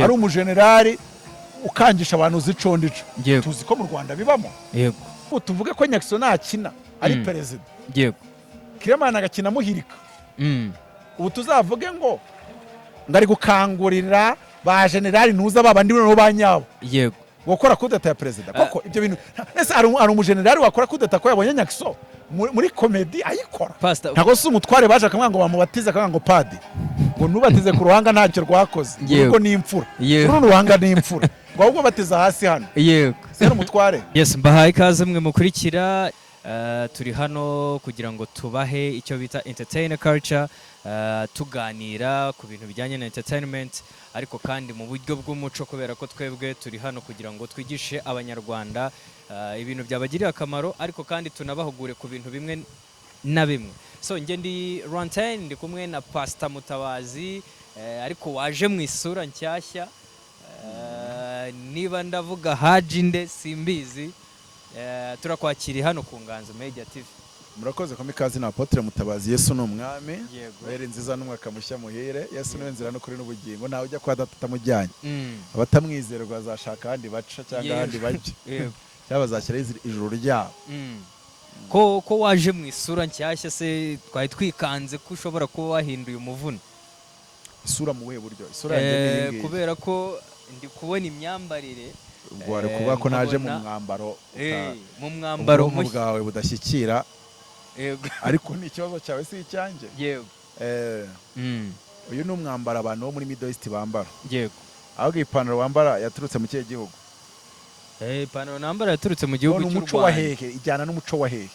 Ari umujenerali ukangisha abantu zicondico. Tuzi ko mu Rwanda bibamo. Ubu tuvuge ko Nyaxo nakina ari perezida, Killaman agakina amuhirika, ubu tuzavuge ngo ari gukangurira ba generali ntuza babandi noneho ba nyabo gukora kudeta ya perezida? Koko ibyo bintu, ese hari umujenerali wakora kudeta ko yabonye Nyaxo muri comedy ayikora? Pastor. Ntabwo si umutware baje akamwanga ngo bamubatize, akamwanga ngo padi, ngo nubatize ku ruhanga ntacyo rwakoze, urugo ni imfura, uru ruhanga ni imfura, ngo ahubwo batiza hasi hano. Se ari umutware? Yes, mbahaye ikaze mwe mukurikira. Turi hano kugira ngo tubahe icyo bita entertainer culture, tuganira ku bintu bijyanye na entertainment, ariko kandi mu buryo bw'umuco, kubera ko twebwe turi hano kugira ngo twigishe Abanyarwanda ibintu byabagirira akamaro, ariko kandi tunabahugure ku bintu bimwe na bimwe. So njye ndi Rantain, ndi kumwe na Pastor Mutabazi, ariko waje mu isura nshyashya. Niba ndavuga Haji nde simbizi. Turakwakiriye hano ku Nganzo Media TV. Murakoze ko ikaze na Apotre Mutabazi. Yesu ni umwami. Noheli nziza n'umwaka mushya muhire. Yesu niwe nzira n'ukuri n'ubugingo, ntawe ujya kwa Data atamujyanye. Abatamwizerwa bazashaka ahandi baca cyangwa ahandi bajya, cyangwa bazashyiraho ijuru ryabo. Ko waje mu isura nshyashya se, twari twikanze ko ushobora kuba wahinduye umuvuno. Isura mu buhe buryo? Isura yanjye ni iyi ngiyi. Kubera ko ndi kubona imyambarire, Ubwo wari kuvuga ko naje mu nkabona- mwambaro mu mwambaro ubwonko mushya. bwawe budashyikira, ariko ni ikibazo cyawe, si icyanjye. Uyu ni umwambaro abantu bo muri Middle East bambara. Ahubwo iyi pantaro wambara yaturutse mu kihe gihugu? Ipantaro nambara yaturutse mu gihugu None cy'u umuco wa Rwanda. hehe? Ijyana n'umuco wa hehe?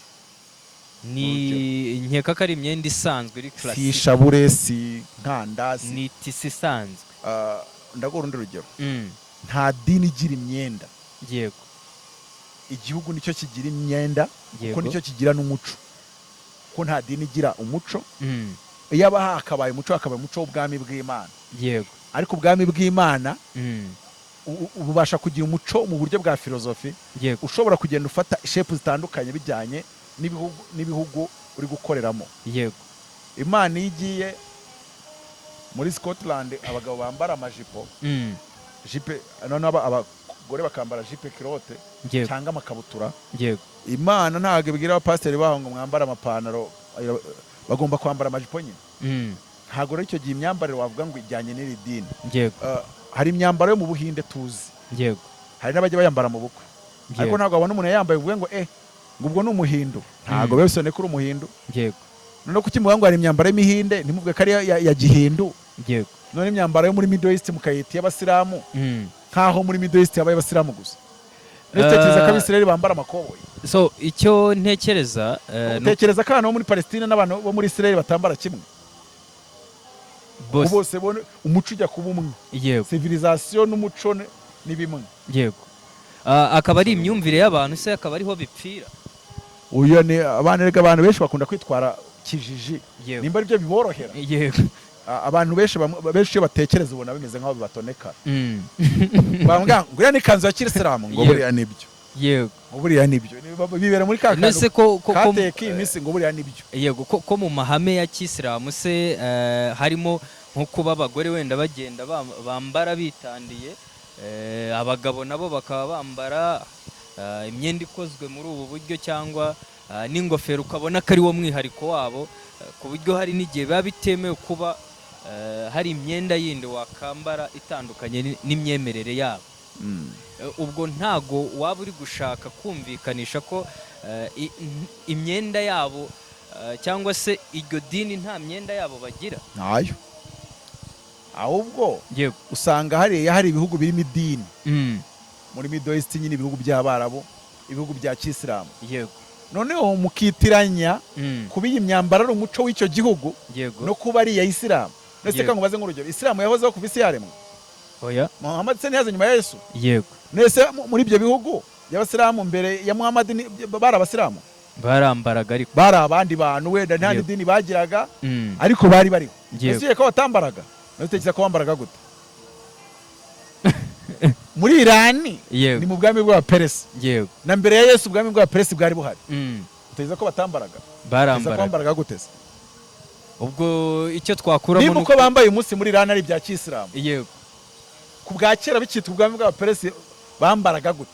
Ni nkeka ko ari imyenda isanzwe iri Si classic. Ishabure, si nkanda, si Ni tissu isanzwe. Ah, ndaguha urundi rugero. Nta dini igira imyenda. Igihugu nicyo kigira imyenda, kuko nicyo kigira n'umuco, ko nta dini igira umuco. Iyo aba hakabaye umuco, hakabaye umuco w'ubwami bw'Imana. Ariko ubwami bw'Imana bubasha kugira umuco mu buryo bwa filozofi, ushobora kugenda ufata shape zitandukanye bijyanye n'ibihugu uri gukoreramo. Imana iyo igiye muri Scotland, abagabo bambara amajipo, jupe, noneho abagore bakambara jupe culotte cyangwa amakabutura. Imana ntabwo ibwira abapasiteri baho ngo mwambare amapantaro, bagomba kwambara amajipo nyine. Ntabwo rero icyo gihe imyambarire wavuga ngo ijyanye n'iri dini. Hari imyambaro yo mu Buhinde tuzi, hari n'abajya bayambara mu bukwe, ariko ntabwo wabona umuntu yambaye uvuge ngo ngo ubwo ni umuhindu. Ntabwo biba bisobanuye ko uri umuhindu. Noneho kuki muvuga ngo hari imyambaro y'imihinde, ntimuvuge ko ari iya gihindu? None imyambaro yo muri Middle East mukayita iy'abasilamu, nk'aho muri Middle East habaye abasilamu gusa? Utekereza ko Abisirayeli bambara amakoboyi? So icyo ntekereza Utekereza ko abantu bo muri Palestine n'abantu bo muri Israel batambara kimwe? Bose. Bose umuco ujya kuba umwe. Civilisation n'umuco ni bimwe. Yego. Ah, akaba ari imyumvire y'abantu se, akaba ariho bipfira. Uyu ni abantu, rega abantu benshi bakunda kwitwara kijiji, nimba aribyo biborohera. Abantu benshi, benshi iyo batekereza ubona bimeze nk'aho bibatonekara. Bambwira ngo uriya ni ikanzu ya kirisilamu, ngo buriya nibyo, ngo buriya nibyo. Bibera muri ka kantu Nese ko kateka iyi minsi, ngo buriya nibyo. Yego, ko mu mahame ya kisilamu se harimo nko kuba abagore wenda bagenda bambara bitandiye, abagabo nabo bakaba bambara imyenda ikozwe muri ubu buryo, cyangwa n'ingofero, ukabona ko ari wo mwihariko wabo, ku buryo hari n'igihe biba bitemewe kuba hari imyenda yindi wakambara itandukanye n'imyemerere yabo. Ubwo ntago waba uri gushaka kumvikanisha ko imyenda yabo, cyangwa se iryo dini nta myenda yabo bagira? Ntayo, ahubwo usanga hariya hari ibihugu birimo idini muri Middle East nyine, ibihugu by'Abarabu, ibihugu bya kisilamu. Noneho mukitiranya kuba iyi myambaro ari umuco w'icyo gihugu no kuba ari iya isilamu. Ndetse reka nkubaze nk'urugero: isilamu yahozeho kuva isi yaremwa? Oya. Muhammad se ntiyaze nyuma ya Yesu? Yego. Nese muri ibyo bihugu by'abasilamu mbere ya Muhammad bari abasilamu? Barambaraga ariko. Bari abandi bantu, wenda nta n'idini bagiraga, ariko bari bariho. Ese ko batambaraga, utekereza ko bambaraga gute muri Irani? Ni mu bwami bw'Abaperesi. Na mbere ya Yesu ubwami bw'Abaperesi bwari buhari. Utekereza ko batambaraga? Utekereza ko Barambaraga. bambaraga gute se? Ubwo icyo twakuramo Niba ni uko bambaye umunsi muri Irani ari ibya kisilamu, Ku bwa kera bikitwa ubwami bw'Abaperesi bambaraga gute?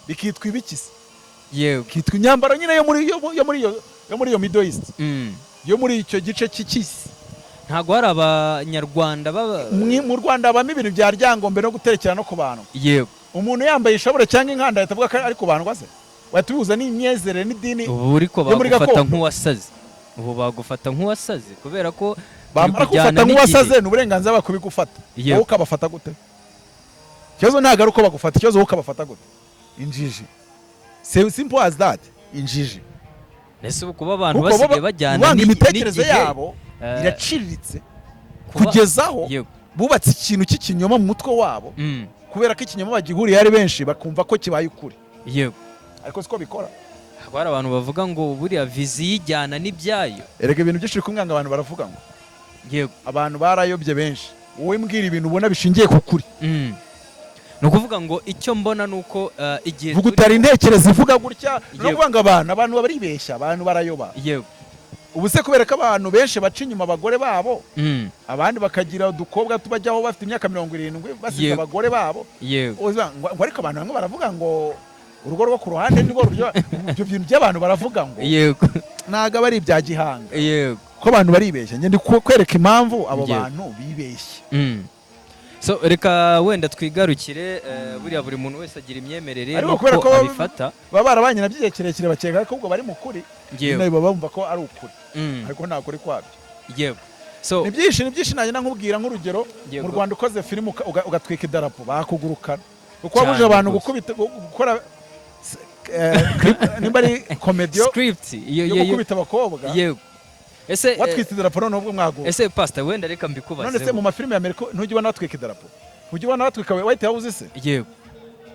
Bikitwa ibiki se? Kitwa imyambaro nyine yo muri iyo Middle East, yo muri icyo gice cy'isi. Ntabwo hari Abanyarwanda baba Mu Rwanda habamo ibintu bya Ryangombe no guterekera no kubandwa. Umuntu yambaye ishabure cyangwa inkanda ahita avuga ko ari kubandwa se? Wahita ubihuza n'imyezerere n'idini Ubu uriko yo muri bagufata gakondo. nk'uwasaze, ubu bagufata nk'uwasaze kubera ko turi Bamara kujyana kugufata n'igihe. nk'uwasaze, ni uburenganzira bakubigufata. Wowe ukabafata gute? Ikibazo ntabwo ari uko bagufata, ikibazo wowe ukabafata gute? Injiji. Simple as that, injiji. Ese ubu kuba abantu Kuko bo basigaye bajyana banga imitekerereze n'igihe, yabo iraciriritse kuba kugeza aho bubatse ikintu cy'ikinyoma mu mutwe wabo, kubera ko ikinyoma bagihuriye ari benshi, bakumva ko kibaye ukuri. Ariko siko bikora. Hari abantu bavuga ngo buriya vision ijyana n'ibyayo. Erega ibintu byinshi biri kumwanga, abantu baravuga ngo abantu barayobye benshi. Wowe mbwira ibintu ubona bishingiye ku kuri. Ni ukuvuga ngo icyo mbona ni uko igihe Vuga utari intekerezo ivuga gutya. Ni ukuvuga ngo abantu baribeshya, abantu barayoba. Ubu se kubera ko abantu benshi baca inyuma abagore babo, abandi bakagira udukobwa tubajyaho bafite imyaka 70 basize abagore babo, uza ngo ariko abantu bamwe baravuga ngo urugo rwo ku ruhande nirwo ruryo. Ibyo bintu by'abantu baravuga ngo ntabwo aba ari ibya gihanga, ko abantu baribeshya. Njye ndi kwereka impamvu abo bantu bibeshya. So reka wenda twigarukire, buriya buri muntu wese agira imyemerere Ariko n'uko kubera ko abifata. baba barabanye nabyo igihe kirekire, bakeka ko ubwo bari mu kuri, nyine baba bumva ko ari ukuri, ariko nta kuri kwabyo. So Ni byinshi, ni byinshi. Nanjye nkubwira nk'urugero, mu Rwanda ukoze filime ugatwika idarapo, bakugurukana kuko Cyane wabuje abantu rwose. gukubita, gukora clip, nimba ari comedy Script iyo yo gukubita abakobwa, Yego. Ese watwitse idarapo, noneho ubwo mwaguka. Ese pastor, wenda reka mbikubazeho. None se mu mafilime ya Amerika ntujya ubona batwika idarapo? Ntujya ubona batwika White House se? Yego.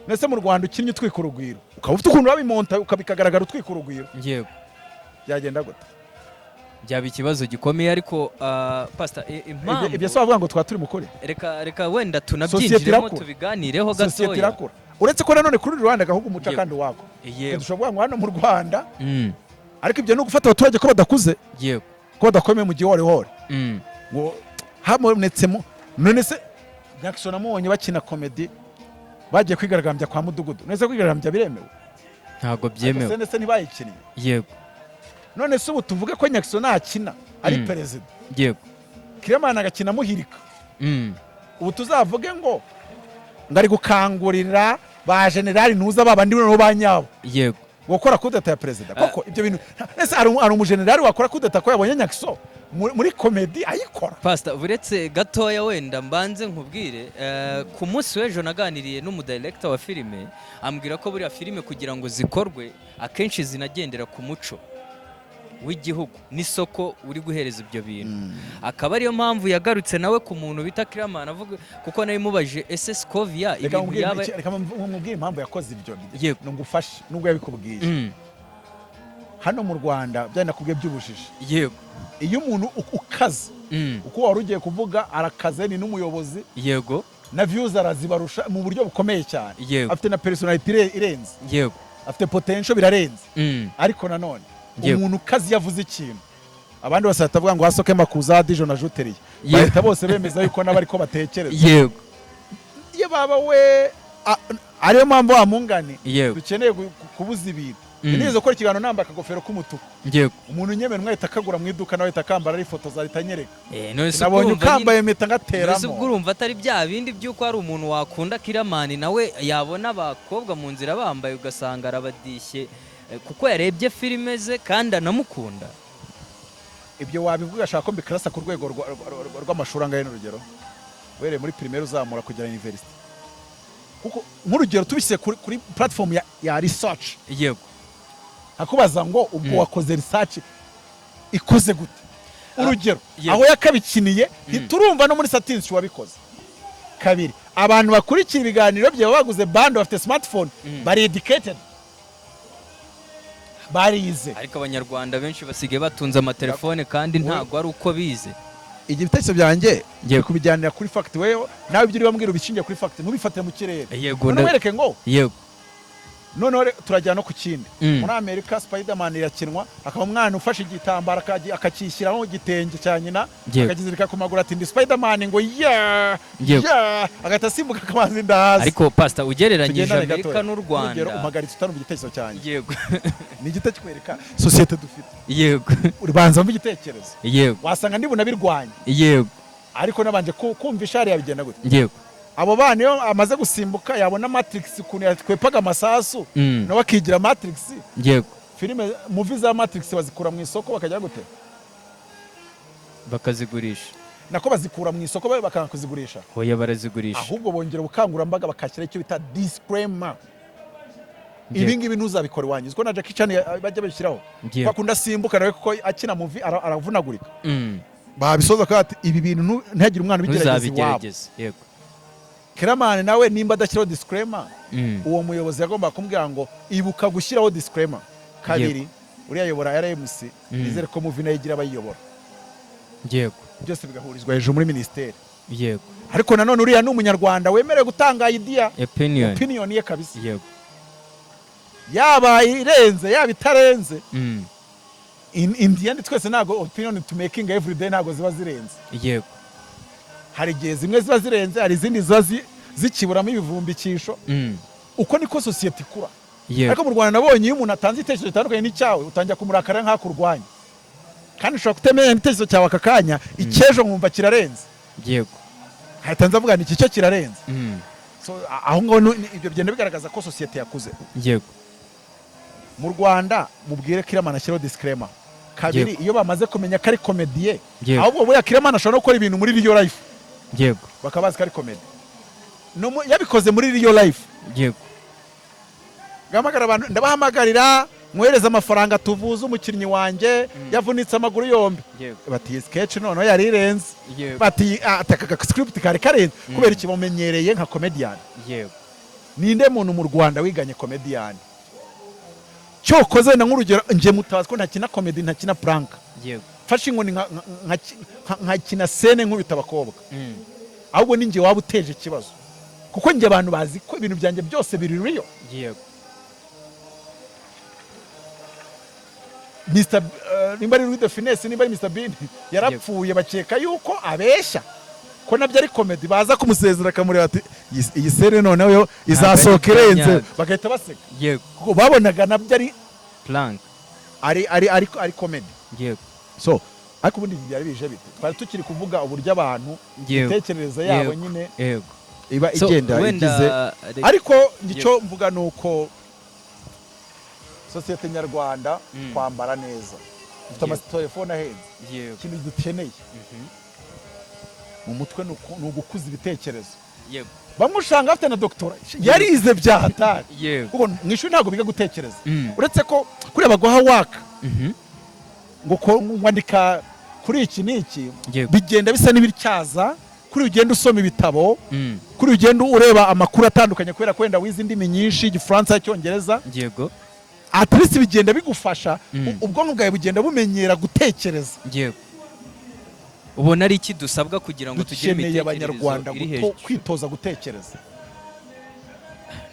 None se mu Rwanda ukinnye utwika Urugwiro, ukaba ufite ukuntu wabimonta bikagaragara utwika Urugwiro, byagenda gute? Byaba ikibazo gikomeye, ariko pastor, impamvu Ibyo se wavuga ngo twaba turi mukuri? Reka wenda Sosiyete tunabyinjiremo, irakura. tubiganireho Sosiyete gatoya. irakura, uretse ko nanone kuri uru ruhande agahugu umuca kandi wako. Dushobora kuvuga ngo hano mu Rwanda, ariko ibyo ni ugufata abaturage ko badakuze, ko badakomeye mu gihorihori, ngo habonetsemo. None se Jackson amubonye bakina comedy, bagiye kwigaragambya kwa mudugudu, none se kwigaragambya biremewe? Ntabwo Ariko byemewe. se ndetse ntibayikinnye? Yego. None se ubu tuvuge ko Nyaxo nakina ari perezida, Kiramana agakina amuhirika, ubu tuzavuge ngo ari gukangurira ba generali ntuza babandi noneho ba nyabo gukora kudeta ya perezida? Koko ibyo bintu, ese hari umujenerali wakora kudeta ko yabonye Nyaxo muri comedy ayikora? Pastor, uretse gatoya wenda mbanze nkubwire, ku munsi w'ejo naganiriye n'umudirector wa filime, ambwira ko buriya filime kugira ngo zikorwe akenshi zinagendera ku muco w'igihugu n'isoko uri guhereza ibyo bintu, akaba ariyo mpamvu yagarutse nawe ku muntu bita Kiramana, avuga kuko nawe mubajije ese Scovia Reka ibintu nkubwire yaba reka nkubwire impamvu yakoze ibyo. Ngufashe nubwo yabikubwiye. Hano mu Rwanda byari nakubwiye by'ubujiji. Iyo umuntu ukaze, uko wari ugiye kuvuga, arakaze, ni n'umuyobozi, na views arazibarusha mu buryo bukomeye cyane, afite na personality irenze, afite potential birarenze, ariko nanone umuntu ukaze iyo avuze ikintu, abandi bose bahita bavuga ngo hasoke makuza dijo na juteriye, bahita bose bemeza yuko nabo ariko batekereza. Iyo baba we ariyo mpamvu wa mungani dukeneye kubuza ibintu. Nigeze gukora ikiganiro nambaye akagofero k'umutuku, umuntu unyemera umwe ahita akagura mu iduka, nawe ahita akambara, arifotoza, ahita anyereka. None se Nabonye ubwo urumva ukambaye impeta, None se ubwo ngateramo. urumva atari bya bindi by'uko hari umuntu wakunda Kiramani, nawe yabona abakobwa mu nzira bambaye ugasanga arabadishye, kuko yarebye filime ze kandi anamukunda? Ibyo wabivuga, ashaka ko mbikarasa ku rwego rw'amashuri angahe? N'urugero uhereye muri primaire uzamura kugera university, kuko nk'urugero tubishyize kuri platform ya research, hakubaza ngo ubwo wakoze research ikoze gute? Urugero, aho yakabikiniye ntiturumva no muri satinsi wabikoze. Kabiri, abantu bakurikira ibiganiro bye baba baguze bando, bafite smartphone, bari educated, barize. Ariko Abanyarwanda benshi basigaye batunze amatelefone kandi ntabwo ari uko bize. Ibitekerezo byanjye kubijyanira kuri fact, wewe nawe ibyo uri bambwira ubishingiye kuri fact, ntubifatire mu kirere. None wereke ngo Noneho turajya no ku kindi. Muri Amerika Spiderman irakinwa, akaba umwana ufashe igitambaro akacyishyiraho igitenge cya nyina, akakizirika ku maguru, ati: "Ndi Spiderman," ngo yeah, yeah, agahita asimbuka akabanza inda hasi. Ariko pastor, ugereranyije Tugendane Amerika gatoya. n'u Urugero, Rwanda. Umpagaritse utanumva igitekerezo cyanjye. Ni igite kikwereka sosiyete dufite. Ubanza mva igitekerezo. Wasanga ndibona birwanya, ariko nabanje kumvisha hariya bigenda gute. Abo bana iyo amaze gusimbuka, yabona Matrix ukuntu yakwepaga amasasu, nawe akigira Matrix. Filime, movie za Matrix bazikura mu isoko bakajya gute? Bakazigurisha. Nako bazikura mu isoko bakanga kuzigurisha? Hoya, barazigurisha. Ahubwo bongera ubukangurambaga, bakashyira icyo bita disclaimer: ibi ngibi ntuzabikora iwanyu. Uziko na Jackie Chan bajya babishyiraho? Bakunda asimbuka nawe kuko akina movie aravunagurika. Babisoza ko ati: "Ibi bintu ntihagire umwana ubigerageza iwabo." Ntuzabigerageze, yego. Killaman nawe nimba adashyiraho disclaimer, uwo muyobozi yagombaga kumubwira ngo: "Ibuka gushyiraho disclaimer." Kabiri, uriya ayobora RMC, nizere ko movie nayo igira abayiyobora, byose bigahurizwa hejuru muri minisiteri. Ariko nanone uriya ni umunyarwanda wemerewe gutanga idea, opinion, opinion ye kabisa, yaba irenze, yaba itarenze. In the end, twese ntabwo opinion to making every day ntabwo ziba zirenze. Hari igihe zimwe ziba zirenze, hari izindi ziba zikiburamo ibivumbikisho. Uko niko sosiyete ikura. Ariko mu Rwanda nabonye iyo umuntu atanze igitekerezo gitandukanye n'icyawe, utangira kumurakara nk'aho akurwanya, kandi ushobora kutemenya igitekerezo cyawe aka kanya, icy'ejo nkumva kirarenze, nkahita nza mvuga ngo iki cyo kirarenze. So, aho ngaho ibyo bigenda bigaragaza ko sosiyete yakuze. Mu Rwanda mubwire Killaman ashyiraho disclaimer. Kabiri, iyo bamaze kumenya ko ari comédien, ahubwo buriya Killaman ashobora no gukora ibintu muri real life, bakaba bazi ko ari comedy. No yabikoze muri real life, ngahamagara abantu, ndabahamagarira mwohereze amafaranga tuvuze umukinnyi wanjye yavunitse amaguru yombi. Bati: "Iyi sketch noneho yari irenze." Bati: "Ah, aka script kari karenze." Kubera iki? Bamenyereye nka comedian. Ninde muntu mu Rwanda wiganye comedian? Cyokoze na nk'urugero nje mutazi ko ntakina comedy, ntakina prank, mfashe inkoni nkakina scène nkubita abakobwa, ahubwo ni njye waba uteje ikibazo, kuko njye abantu bazi ko ibintu byanjye byose biri real. Mr. Nimba ari Louis de Finesse, nimba ari Mr Bean, yarapfuye bakeka yuko abeshya, ko nabyo ari comedy. Baza kumusezera akamureba ati: "Iyi scène noneho yo izasohoka Ntabwo ari irenze." nyabyo. Bagahita baseka, kuko babonaga nabyo ari Prank. ari comedy. So ariko ubundi byari bije bite? Twari tukiri kuvuga uburyo abantu imitekerereze yabo nyine iba So, igenda wenda igize. Ariko icyo mvuga ni uko sosiyete nyarwanda, twambara neza, dufite amatelefone ahenze, ikintu dukeneye mu mutwe ni ugukuza ibitekerezo. Bamwe usanga bafite na doctorat, yarize bya hatari, kuko mu ishuri ntabwo biga gutekereza, uretse ko kuriya baguha waka ngo wandika kuri iki n'iki, bigenda bisa n'ibityaza kuri ugenda usoma ibitabo, kuri ugenda ureba amakuru atandukanye, kubera ko wenda wize indimi nyinshi, Igifaransa, Icyongereza, at least bigenda bigufasha, ubwonko bwawe bugenda bumenyera gutekereza. Yego, ubona ari iki dusabwa kugira ngo tugire Dukeneye imitekerereze Abanyarwanda iri hejuru? kwitoza gutekereza,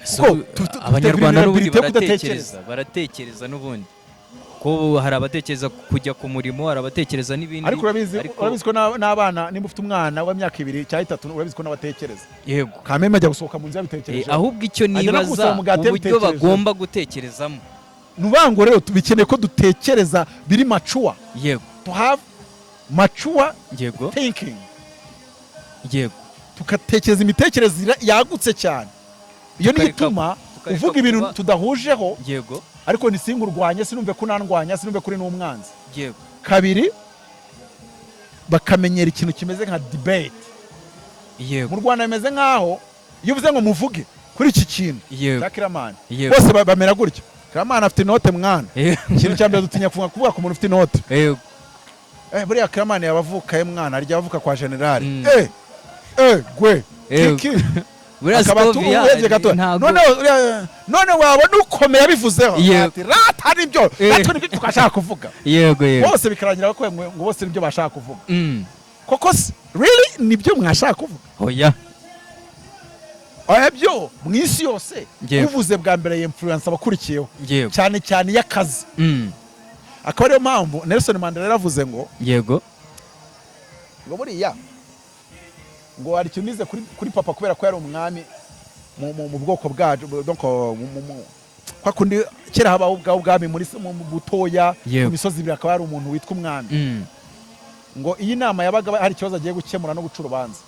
So, kuko dufite Abanyarwanda n'ubundi vulnerability yo baratekereza, baratekereza n'ubundi, ko hari abatekereza kujya ku murimo, hari abatekereza n'ibindi. Ariko urabizi, urabizi ko n'abana, nimba ufite umwana w'imyaka 2 cyangwa 3, urabizi ko n'abatekereza yego kameme ajya gusohoka mu nzu yabitekereje, Ahubwo icyo ajya no nibaza, gusaba umugati uburyo yabitekereje. bagomba gutekerezamo. Ni ukuvuga ngo rero bikeneye ko dutekereza biri mature, to have mature thinking, tugatekereza imitekerereze yagutse cyane. Iyo niyo ituma tukareka uvuga ibintu tudahujeho, ariko ntisingurwanye, sinumve ko unandwanya, sinumve ko uri n'umwanzi. Kabiri, bakamenyera ikintu kimeze nka debate. Mu Rwanda bimeze nk'aho iyo uvuze ngo muvuge kuri iki kintu cya Killaman, bose bamera gutya: "Killaman afite inote mwana." Ikintu cya mbere dutinya kuvuga ku muntu ufite inote. Buriya Killaman yaba avuka ye mwana, arya avuka kwa generali. Gwe kiki Buriya akaba Scovia urebye gato, ntabwo none wabona ukomeye abivuzeho, ati: "Rata nibyo, natwe nibyo twashaka kuvuga." yego yego Bose bikarangira bakwiye ngo bose nibyo bashaka kuvuga. Koko se really nibyo mwashaka kuvuga? Oya. Oya, byo mu isi yose, Yego. uvuze bwa mbere influence abakurikiyeho, cyane cyane iy'akazi. Akaba ariyo mpamvu Nelson Mandela yaravuze ngo ngo buriya ngo hari ikintu nize kuri papa, kubera ko yari umwami mu bwoko bwacu, donc kwa kundi kera habaho ubwami muri mu butoya, mu misozi ibiri akaba hari umuntu witwa umwami. Ngo iyi nama yabaga hari ikibazo agiye gukemura no guca urubanza,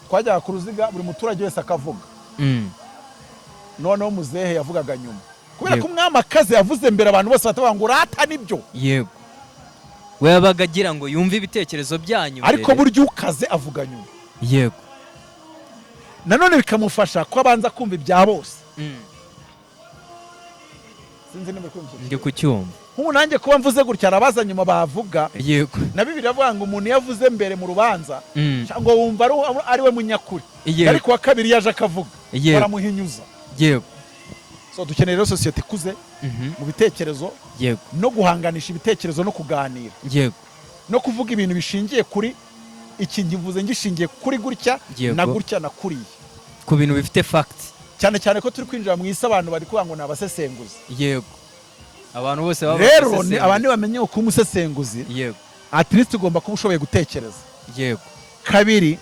twajyaga ku ruziga, buri muturage wese akavuga. Noneho muzehe yavugaga nyuma, kubera ko umwami akaze yavuze mbere, abantu bose batavuga ngo urata nibyo. Yego, we yabaga agira ngo yumve ibitekerezo byanyu Ariko mbere. burya ukaze avuga nyuma. Nanone bikamufasha ko abanza kumva ibya bose. Sinzi niba uri kumva icyo Ndi kintu. kucyumva. Nk'ubu nanjye kuba mvuze gutya, arabaza nyuma bavuga. Na Bibiliya iravuga ngo umuntu iyo avuze mbere mu rubanza, ngo wumva ari we munyakuri, ariko uwa kabiri yaje akavuga, baramuhinyuza. So dukeneye rero sosiyete ikuze mu bitekerezo, no guhanganisha ibitekerezo no kuganira, no kuvuga ibintu bishingiye kuri iki ngivuze, ngishingiye kuri gutya na gutya na kuriya, Ku bintu bifite fact. Cyane cyane ko turi kwinjira mu isi abantu bari kuvuga ngo ni abasesenguzi. Yego, abantu bose baba Rero ni abasesenguzi. abantu bamenye uko umusesenguzi, at least ugomba kuba ushoboye gutekereza. Kabiri,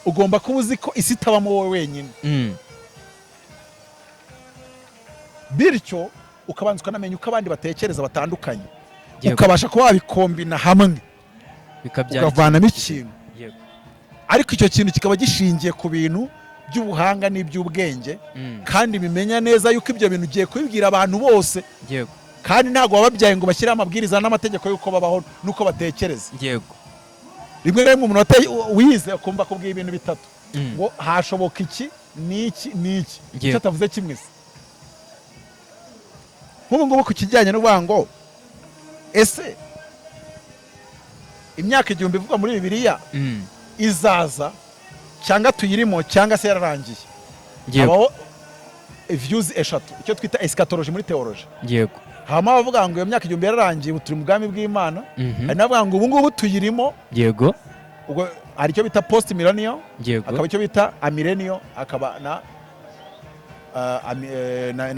ugomba kuba uzi ko isi itabamo wowe wenyine. Bityo ukabanza ukanamenya uko abandi batekereza batandukanye, ukabasha kuba wabikombina hamwe, Bikabyara ukavanamo ikintu, ariko icyo kintu kikaba gishingiye ku bintu by'ubuhanga n'iby'ubwenge, kandi bimenya neza yuko ibyo bintu ugiye kubibwira abantu bose, kandi ntabwo wababyaye ngo bashyireho amabwiriza n'amategeko y'uko babaho n'uko batekereza. Rimwe na rimwe umuntu wize akumva akubwiye ibintu bitatu, ngo hashoboka iki n'iki n'iki, icyo atavuze kimwe se. Nk'ubu ngubu ku kijyanye no kuvuga ngo ese imyaka 1000 ivugwa muri Bibiliya izaza cyangwa tuyirimo cyangwa se yararangiye, habaho views eshatu, icyo twita eschatology muri theology. Habamo abavuga ngo iyo myaka 1000 yararangiye, ubu turi mu bwami bw'Imana. Hari n'abavuga ngo ubu ngubu tuyirimo. Ubwo hari icyo bita post millennial, hakaba icyo bita amillennial, hakaba na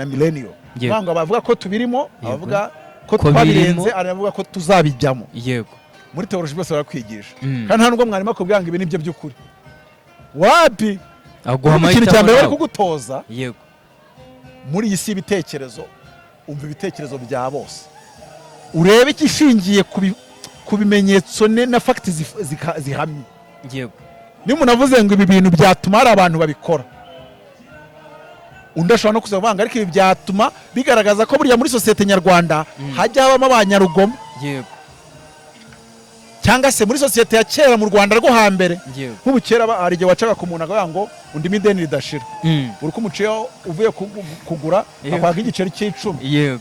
millennial. Kuvuga ngo abavuga ko tubirimo, abavuga ko Ko twabirenze, birimo. hari abavuga ko tuzabijyamo. Muri theology bose barakwigisha, kandi nta nubwo mwarimu akubwira ngo ibi ni byo by'ukuri, wapi. Aguha Ikintu cya amahitamo mbere bari nawe. kugutoza muri iyi si y'ibitekerezo, umva ibitekerezo bya bose, urebe igishingiye ku bimenyetso na facts zihamye. Niba umuntu avuze ngo ibi bintu byatuma hari abantu babikora, undi ashobora no kuza kuvuga ngo ariko ibi byatuma bigaragaza ko burya muri sosiyete nyarwanda hajya habamo abanyarugomo, cyangwa se muri sosiyete ya kera mu Rwanda rwo hambere. Nk'ubu kera hari igihe wacaga ku muntu akavuga ngo undimo ideni ridashira, buri uko umuciyeho uvuye kugura, akwaka igiceri cy'icumi,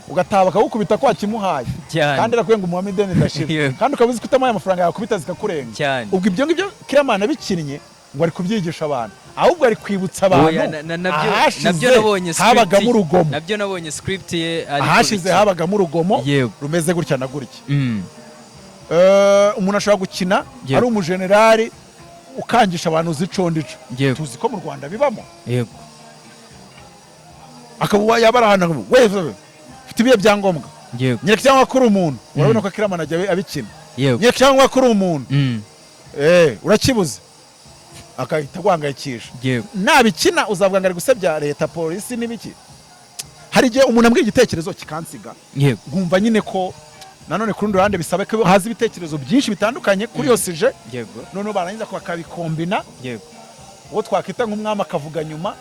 ugataha bakagukubita ko wakimuhaye, kandi arakubwiye ngo umuhame ideni ridashira, kandi ukaba uzi ko utamuhaye amafaranga yakubita zikakurenga. Ubwo ibyo ngibyo Kiramana bikinnye ngo ari kubyigisha abantu, ahubwo ari kwibutsa abantu Oya, ahashize nabyo nabonye script habagamo urugomo. Nabyo nabonye script ye ari Ahashize kubikina. habagamo urugomo rumeze gutya na gutya. Umuntu ashobora gukina ari umujenerali ukangisha abantu uzicondico. Tuzi ko mu Rwanda bibamo. Akaba yaba ari ahantu, we ufite ibihe byangombwa, nyereka cyangwa ko uri umuntu. Urabona ko Kiramana ajya abikina. Nyereka cyangwa ko uri umuntu. Urakibuze, akahita aguhangayikisha. Nabikina uzavuga ngo ari gusebya leta, polisi n'ibiki. Hari igihe umuntu ambwira igitekerezo kikansiga, nkumva nyine ko nanone ku rundi ruhande bisaba ko haza ibitekerezo byinshi bitandukanye kuri iyo sujet, noneho barangiza bakabikombina, uwo twakwita nk'umwami akavuga nyuma,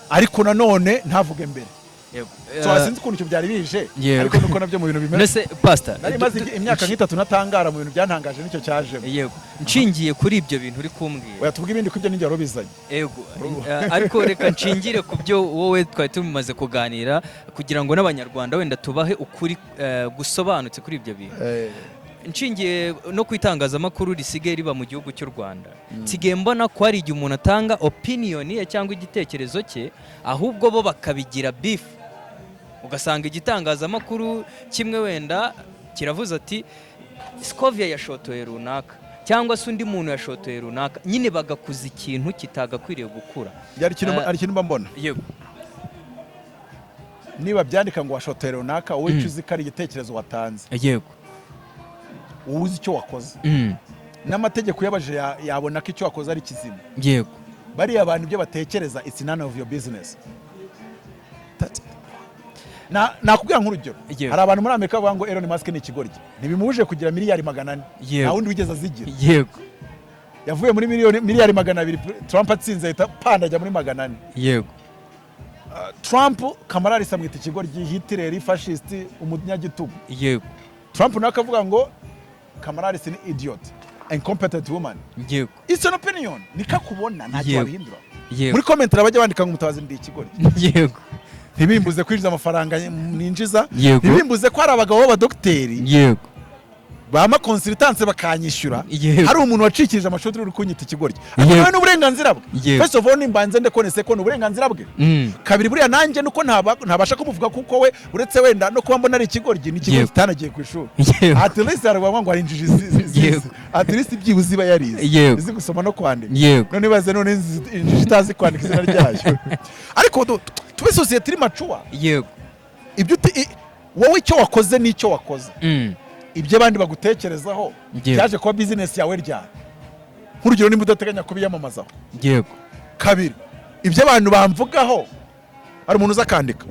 ariko nanone ntavuge mbere. So sinzi ukuntu icyo byari bije, ariko nuko nabyo mu bintu bimeze. None se pastor, Nari maze imyaka nk'itatu natangara, mu bintu byantangaje nicyo cyajemo. Yego, nshingiye kuri ibyo bintu uri kumbwira. Oya, tuvuge ibindi, ko ibyo ninjye wari ubizanye. Yego, ariko reka nshingire ku byo wowe twari tumaze kuganira, kugira ngo n'Abanyarwanda wenda tubahe ukuri gusobanutse kuri ibyo bintu. Nshingiye no ku itangazamakuru risigaye riba mu gihugu cy'u Rwanda, nsigaye mbona ko hari igihe umuntu atanga opinion ye cyangwa igitekerezo cye, ahubwo bo bakabigira beef. Ugasanga igitangazamakuru kimwe wenda kiravuze ati Scovia yashotoye runaka, Cyangwa se undi muntu yashotoye runaka, nyine bagakuza ikintu kitagakwiriye gukura. Hari ikintu, hari ikintu mba mbona. Niba byandika ngo washotoye runaka, wowe icyo uzi ko ari igitekerezo watanze, wowe uzi icyo wakoze, n'amategeko uyabajije yabona ko icyo wakoze ari kizima. Bariya bantu ibyo batekereza, it's none of your business. That's it. Nakubwira nk'urugero, hari abantu muri Amerika bavuga ngo Elon Musk ni ikigoryi, ntibimubujije kugira miliyari 400. Nta wundi wigeze azigira. Yavuye muri miliyoni miliyari 200, Trump atsinze ahita panda ajya muri 400. Trump, Kamala Harris amwita ikigoryi, Hitler, fascist, umunyagitugu. Trump nawe akavuga ngo Kamala Harris ni idiot, incompetent woman. It's an opinion, nikakubona ntacyo wabihindura. Muri comment bajya bandika ngo Mutabazi ndi ikigoryi, ntibimbuze kwinjiza amafaranga ninjiza, ntibimbuze ko hari abagabo b'abadogiteri bampa consultance bakanyishyura. Hari umuntu wacikirije amashuri uri kunyita ikigoryi, ariko nawe ni uburenganzira bwe. First of all, nimbanze ndekonese ko ni uburenganzira bwe. Kabiri, buriya nanjye nuko ntabasha kumuvuga, kuko we uretse wenda no kuba mbona ari ikigoryi, ni ikigoryi kitanagiye ku ishuri. At least hari bavuga ngo hari injiji at least byibuze iba yarize, izi gusoma no kwandika. None ibaze none injiji itazi kwandika izina ryayo. Ariko tube sosiyete iri mature. Ibyo wowe icyo wakoze n'icyo wakoze, ibyo abandi bagutekerezaho byaje kuba business yawe ryari? Nk'urugero, nimba udateganya kubiyamamazaho. Kabiri, ibyo abantu bamvugaho, hari umuntu uza akandika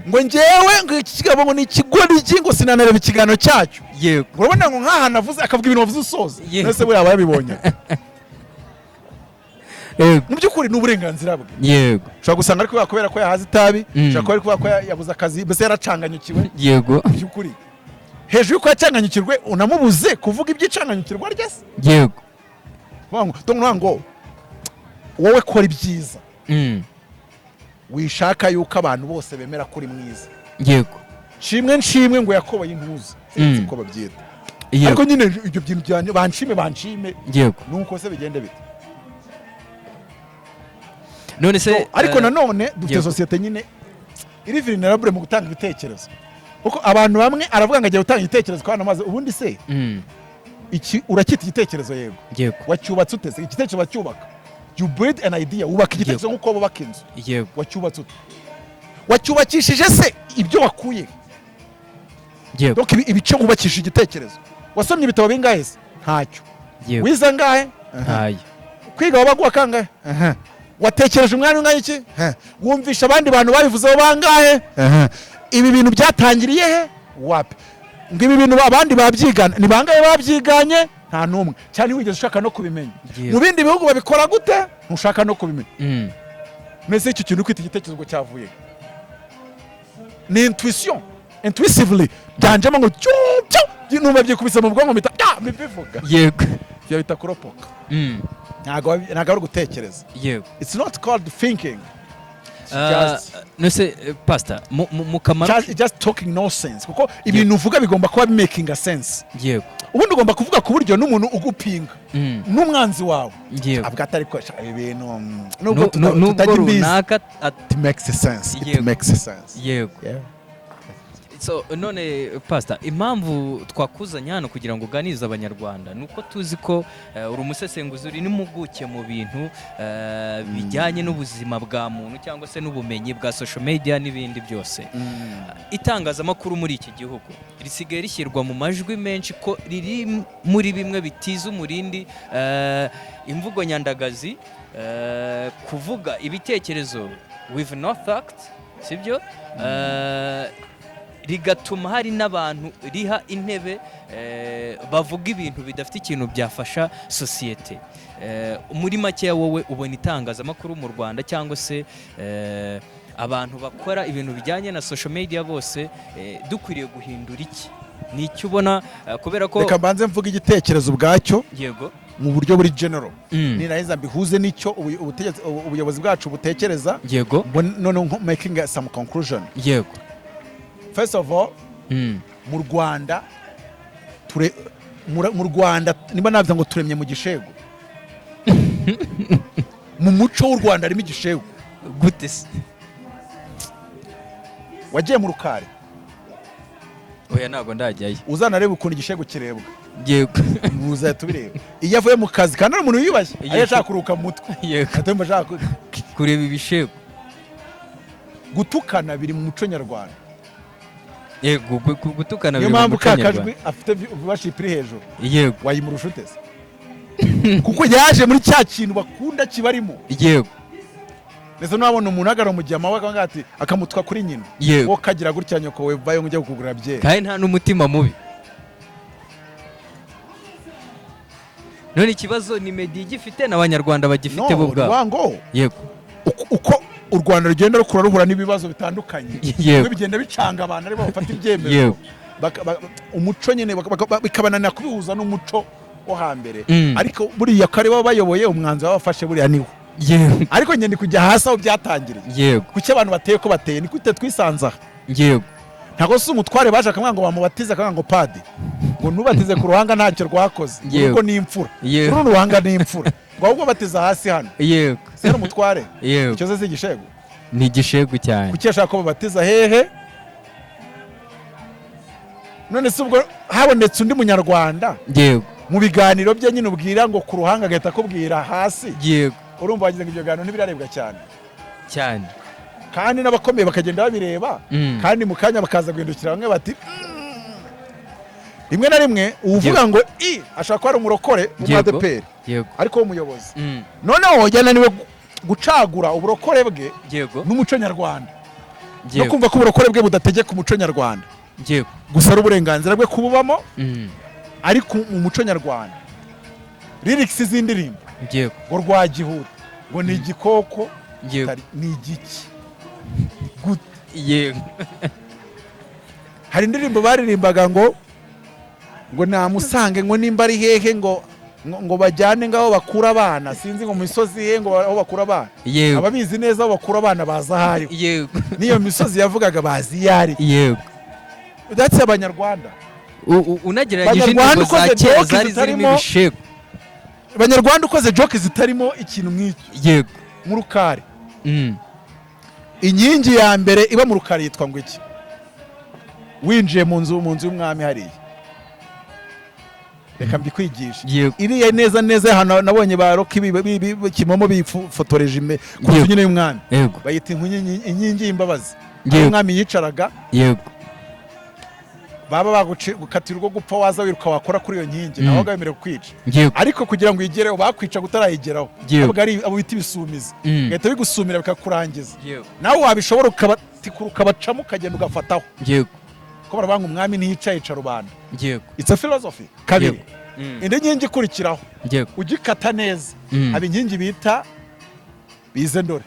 ngo njyewe ngo iki kigabo ngo ni ikigoryi, ngo sinanareba ikiganiro cyacyo. Urabona ngo nk'aha navuze, akavuga ibintu wavuze usoza. Mbese buriya aba yabibonye? Mu by'ukuri ni uburenganzira bwe. Ushobora gusanga ari kubera ko yahaze itabi, ushobora kuba ari kubera ko yabuze akazi, mbese yaracanganyukiwe. Mu by'ukuri, hejuru y'uko yacanganyukirwe, unamubuze kuvuga iby'icanganyukirwa rye se? Kuvuga ngo, donc nukuvuga ngo wowe kora ibyiza, wishaka yuko abantu bose bemera ko uri mwiza. Nshimwe nshimwe ngo yakoboye intuza, sinzi uko babyita, ariko nyine ibyo bintu byanjye, banshime banshime, nuko se bigende bite? None se So, ariko nanone dufite sosiyete nyine iri vulnerable mu gutanga ibitekerezo, kuko abantu bamwe aravuga ngo agiye gutanga igitekerezo kandi amaze ubundi se iki uracyita igitekerezo? Yego. Wacyubatse ute se? Igitekerezo bacyubaka, you build an idea, wubaka igitekerezo nk'uko bubaka inzu. Wacyubatse ute? Wacyubakishije se ibyo wakuye? Donc ibice wubakishije igitekerezo, wasomye ibitabo bingahe se? Ntacyo. Wize angahe? Ntayo. Kwiga wabaguha kangahe? Aha. Watekereje umwanya ungana iki? Aha. Wumvisha abandi bantu babivuzeho bangahe? Aha. Ibi bintu byatangiriye he? Wapi. Ngo ibi bintu abandi babyigana, ni bangahe babyiganye? Nta n'umwe. Cyane wigeze ushaka no kubimenya? Mu bindi bihugu babikora gute? Ntushaka no kubimenya. Mbese icyo kintu kwita igitekerezo ngo cyavuye ni intuition, intuitively byanjemo ngo cyu cyu, numva byikubise mu bwonko, mpita mbivuga. Ibyo bita kuropoka. Ntabwo ari ugutekereza. It's not called thinking. It's None se pastor, mu kamaro just talking nonsense, kuko ibintu uvuga bigomba kuba bimakinga sense. Ubundi ugomba kuvuga ku buryo n'umuntu ugupinga, n'umwanzi wawe, avuga ati ariko sha, ibi bintu nubwo Nubwo tutajya imbizi, runaka it makes sense, it makes sense. Yeah. So none pastor, impamvu twakuzanye hano kugira ngo uganirize Abanyarwanda ni uko tuzi ko uri umusesenguzi, uri n'impuguke mu bintu bijyanye n'ubuzima bwa muntu cyangwa se n'ubumenyi bwa social media n'ibindi byose. Itangazamakuru muri iki gihugu risigaye rishyirwa mu majwi menshi ko riri muri bimwe bitiza umurindi imvugo nyandagazi, kuvuga ibitekerezo with no fact, sibyo? Rigatuma hari n'abantu riha intebe bavuga ibintu bidafite ikintu byafasha sosiyete. Muri makeya, wowe ubona itangazamakuru mu Rwanda cyangwa se abantu bakora ibintu bijyanye na social media bose dukwiriye guhindura iki? Ni icyo ubona kubera ko Reka mbanze mvuga igitekerezo ubwacyo mu buryo buri general, ninaheza mbihuze n'icyo ubuyobozi bwacu butekereza, noneho making some conclusion. First of all, mu Rwanda mu Rwanda, niba navuga ngo turemye mu gishegu, mu muco w'u Rwanda harimo igishegu. Gute se? Wagiye mu Rukari? Oya, ntabwo ndajyayo. Uzanareba ukuntu igishegu kirebwa. Muzahita ubireba iyo avuye mu kazi, kandi ari umuntu wiyubashye, iyo ashaka kuruhuka mu mutwe, ahita yumva ashaka kureba ibishego. Gutukana biri mu muco nyarwanda. Yego, gutukana Niyo biri mu mpamvu muco ka nyarwanda. kajwi afite viewership iri hejuru. Wayimurusha ute se? Kuko yaje muri cya kintu bakunda kibarimo. Ndetse nabona umuntu ahagarara mu gihe amawe akavuga ati, akamutwa kuri nyina, wowe kagira gutya, nyoko we vayo ngo ujye kugura byeri. Kandi nta n'umutima mubi. None ikibazo ni media igifite n'Abanyarwanda bagifite bo No, ubwabo. ngo uko u Rwanda rugenda rukura, ruhura n'ibibazo bitandukanye, bimwe bigenda bicanga abantu, aribo bafata ibyemezo. Umuco nyine bikabananira kubihuza n'umuco wo hambere. Ariko buriya ko aribo bayoboye, umwanzuro bafashe buriya niwo. Ariko njye ndi kujya hasi aho byatangiriye. Kuki abantu bateye ko bateye? Ni gute twisanze aha? Ntabwo si umutware baje akamwanga ngo bamubatize, akamwanga ngo padi, ngo nubatize ku ruhanga, ntacyo rwakoze. Urugo ni imfura. Uru ruhanga ni imfura, ngo ahubwo batiza hasi hano. Si yari umutware? Icyo se si igishego? Ni igishegu cyane. Kuki yashaka ko babatiza hehe? None se ubwo habonetse undi Munyarwanda mu biganiro bye nyine ubwira ngo ku ruhanga, agahita akubwira hasi? Urumva wagize ngo ibyo biganiro ntibirarebwa cyane? Cyane. Kandi n'abakomeye bakagenda babireba. Kandi mu kanya bakaza guhindukira bamwe bati Rimwe na rimwe uvuga ngo i ashobora kuba ari umurokore w'umwadeperi, ariko w'umuyobozi. Noneho yananiwe gucagura uburokore bwe n'umuco nyarwanda, no kumva ko uburokore bwe budategeka umuco nyarwanda, gusa ari uburenganzira bwe kububamo. Ariko mu muco nyarwanda, lyrics z'indirimbo ngo rwagihuta, ngo ni igikoko, ni igiki gute? Hari indirimbo baririmbaga ngo namusange, ngo nimba ari hehe, ngo bajyane ngaho bakura abana, sinzi ngo mu misozi he, ngo aho bakura abana. Ababizi neza aho bakura abana baza aho ariho. N'iyo misozi yavugaga bazi iyo ari. That's Abanyarwanda. Unagereranyije Abanyarwanda indirimbo za ukoze kera joke zari zirimo ibishegu. Abanyarwanda ukoze joke zitarimo ikintu nk'icyo mu rukari, inkingi ya mbere iba mu rukari yitwa ngo iki? Winjiye mu nzu y'umwami hariya, reka mbikwigishe. Iriya neza neza hano nabonye ba Rocky Kimomo bifotoreje ku nzu nyine y'umwami, bayita inkingi y'imbabazi, aho umwami yicaraga. Baba bagukatira urwo gupfa, waza wiruka, wakora kuri iyo nkingi, nawe wemerewe kukwica. Ariko kugira ngo uyigereho, bakwica utarayigeraho. Ntabwo ari abo bita ibisumizi, bigahita bigusumira bikakurangiza. Nawe wabishobora ukabatikura, ukabacamo, ukagenda ugafataho, ko baravuga ngo umwami ntiyica, yica rubanda. It's a philosophy. Kabiri, indi nkingi ikurikiraho, ugikata neza, haba inkingi bita bize ndore.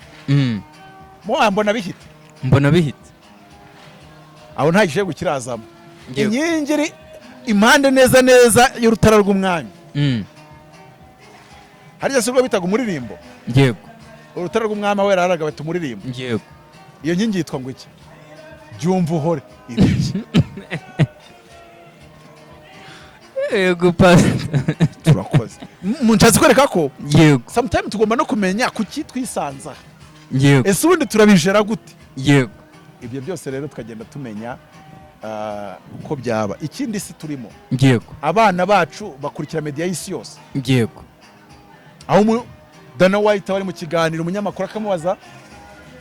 Mo mbona bihita. Mbona bihita. Aho nta gishegu kirazamo. Inkingi iri impande neza neza y'urutara rw'umwami, harya si urwo bitaga umuririmbo? Urutara rw'umwami aho yararaga bata umuririmbo. Iyo nkingi yitwa ngo iki? Byumva uhore ibiki? Yego, pastor. Turakoze. Nshatse kwereka ko sometimes tugomba no kumenya kuki twisanza. Ese ubundi turabijera gute? Ibyo byose rero tukagenda tumenya uko byaba. Ikindi, si turimo, abana bacu bakurikira media y'isi yose, aho Dana White aba ari mu kiganiro, umunyamakuru akamubaza,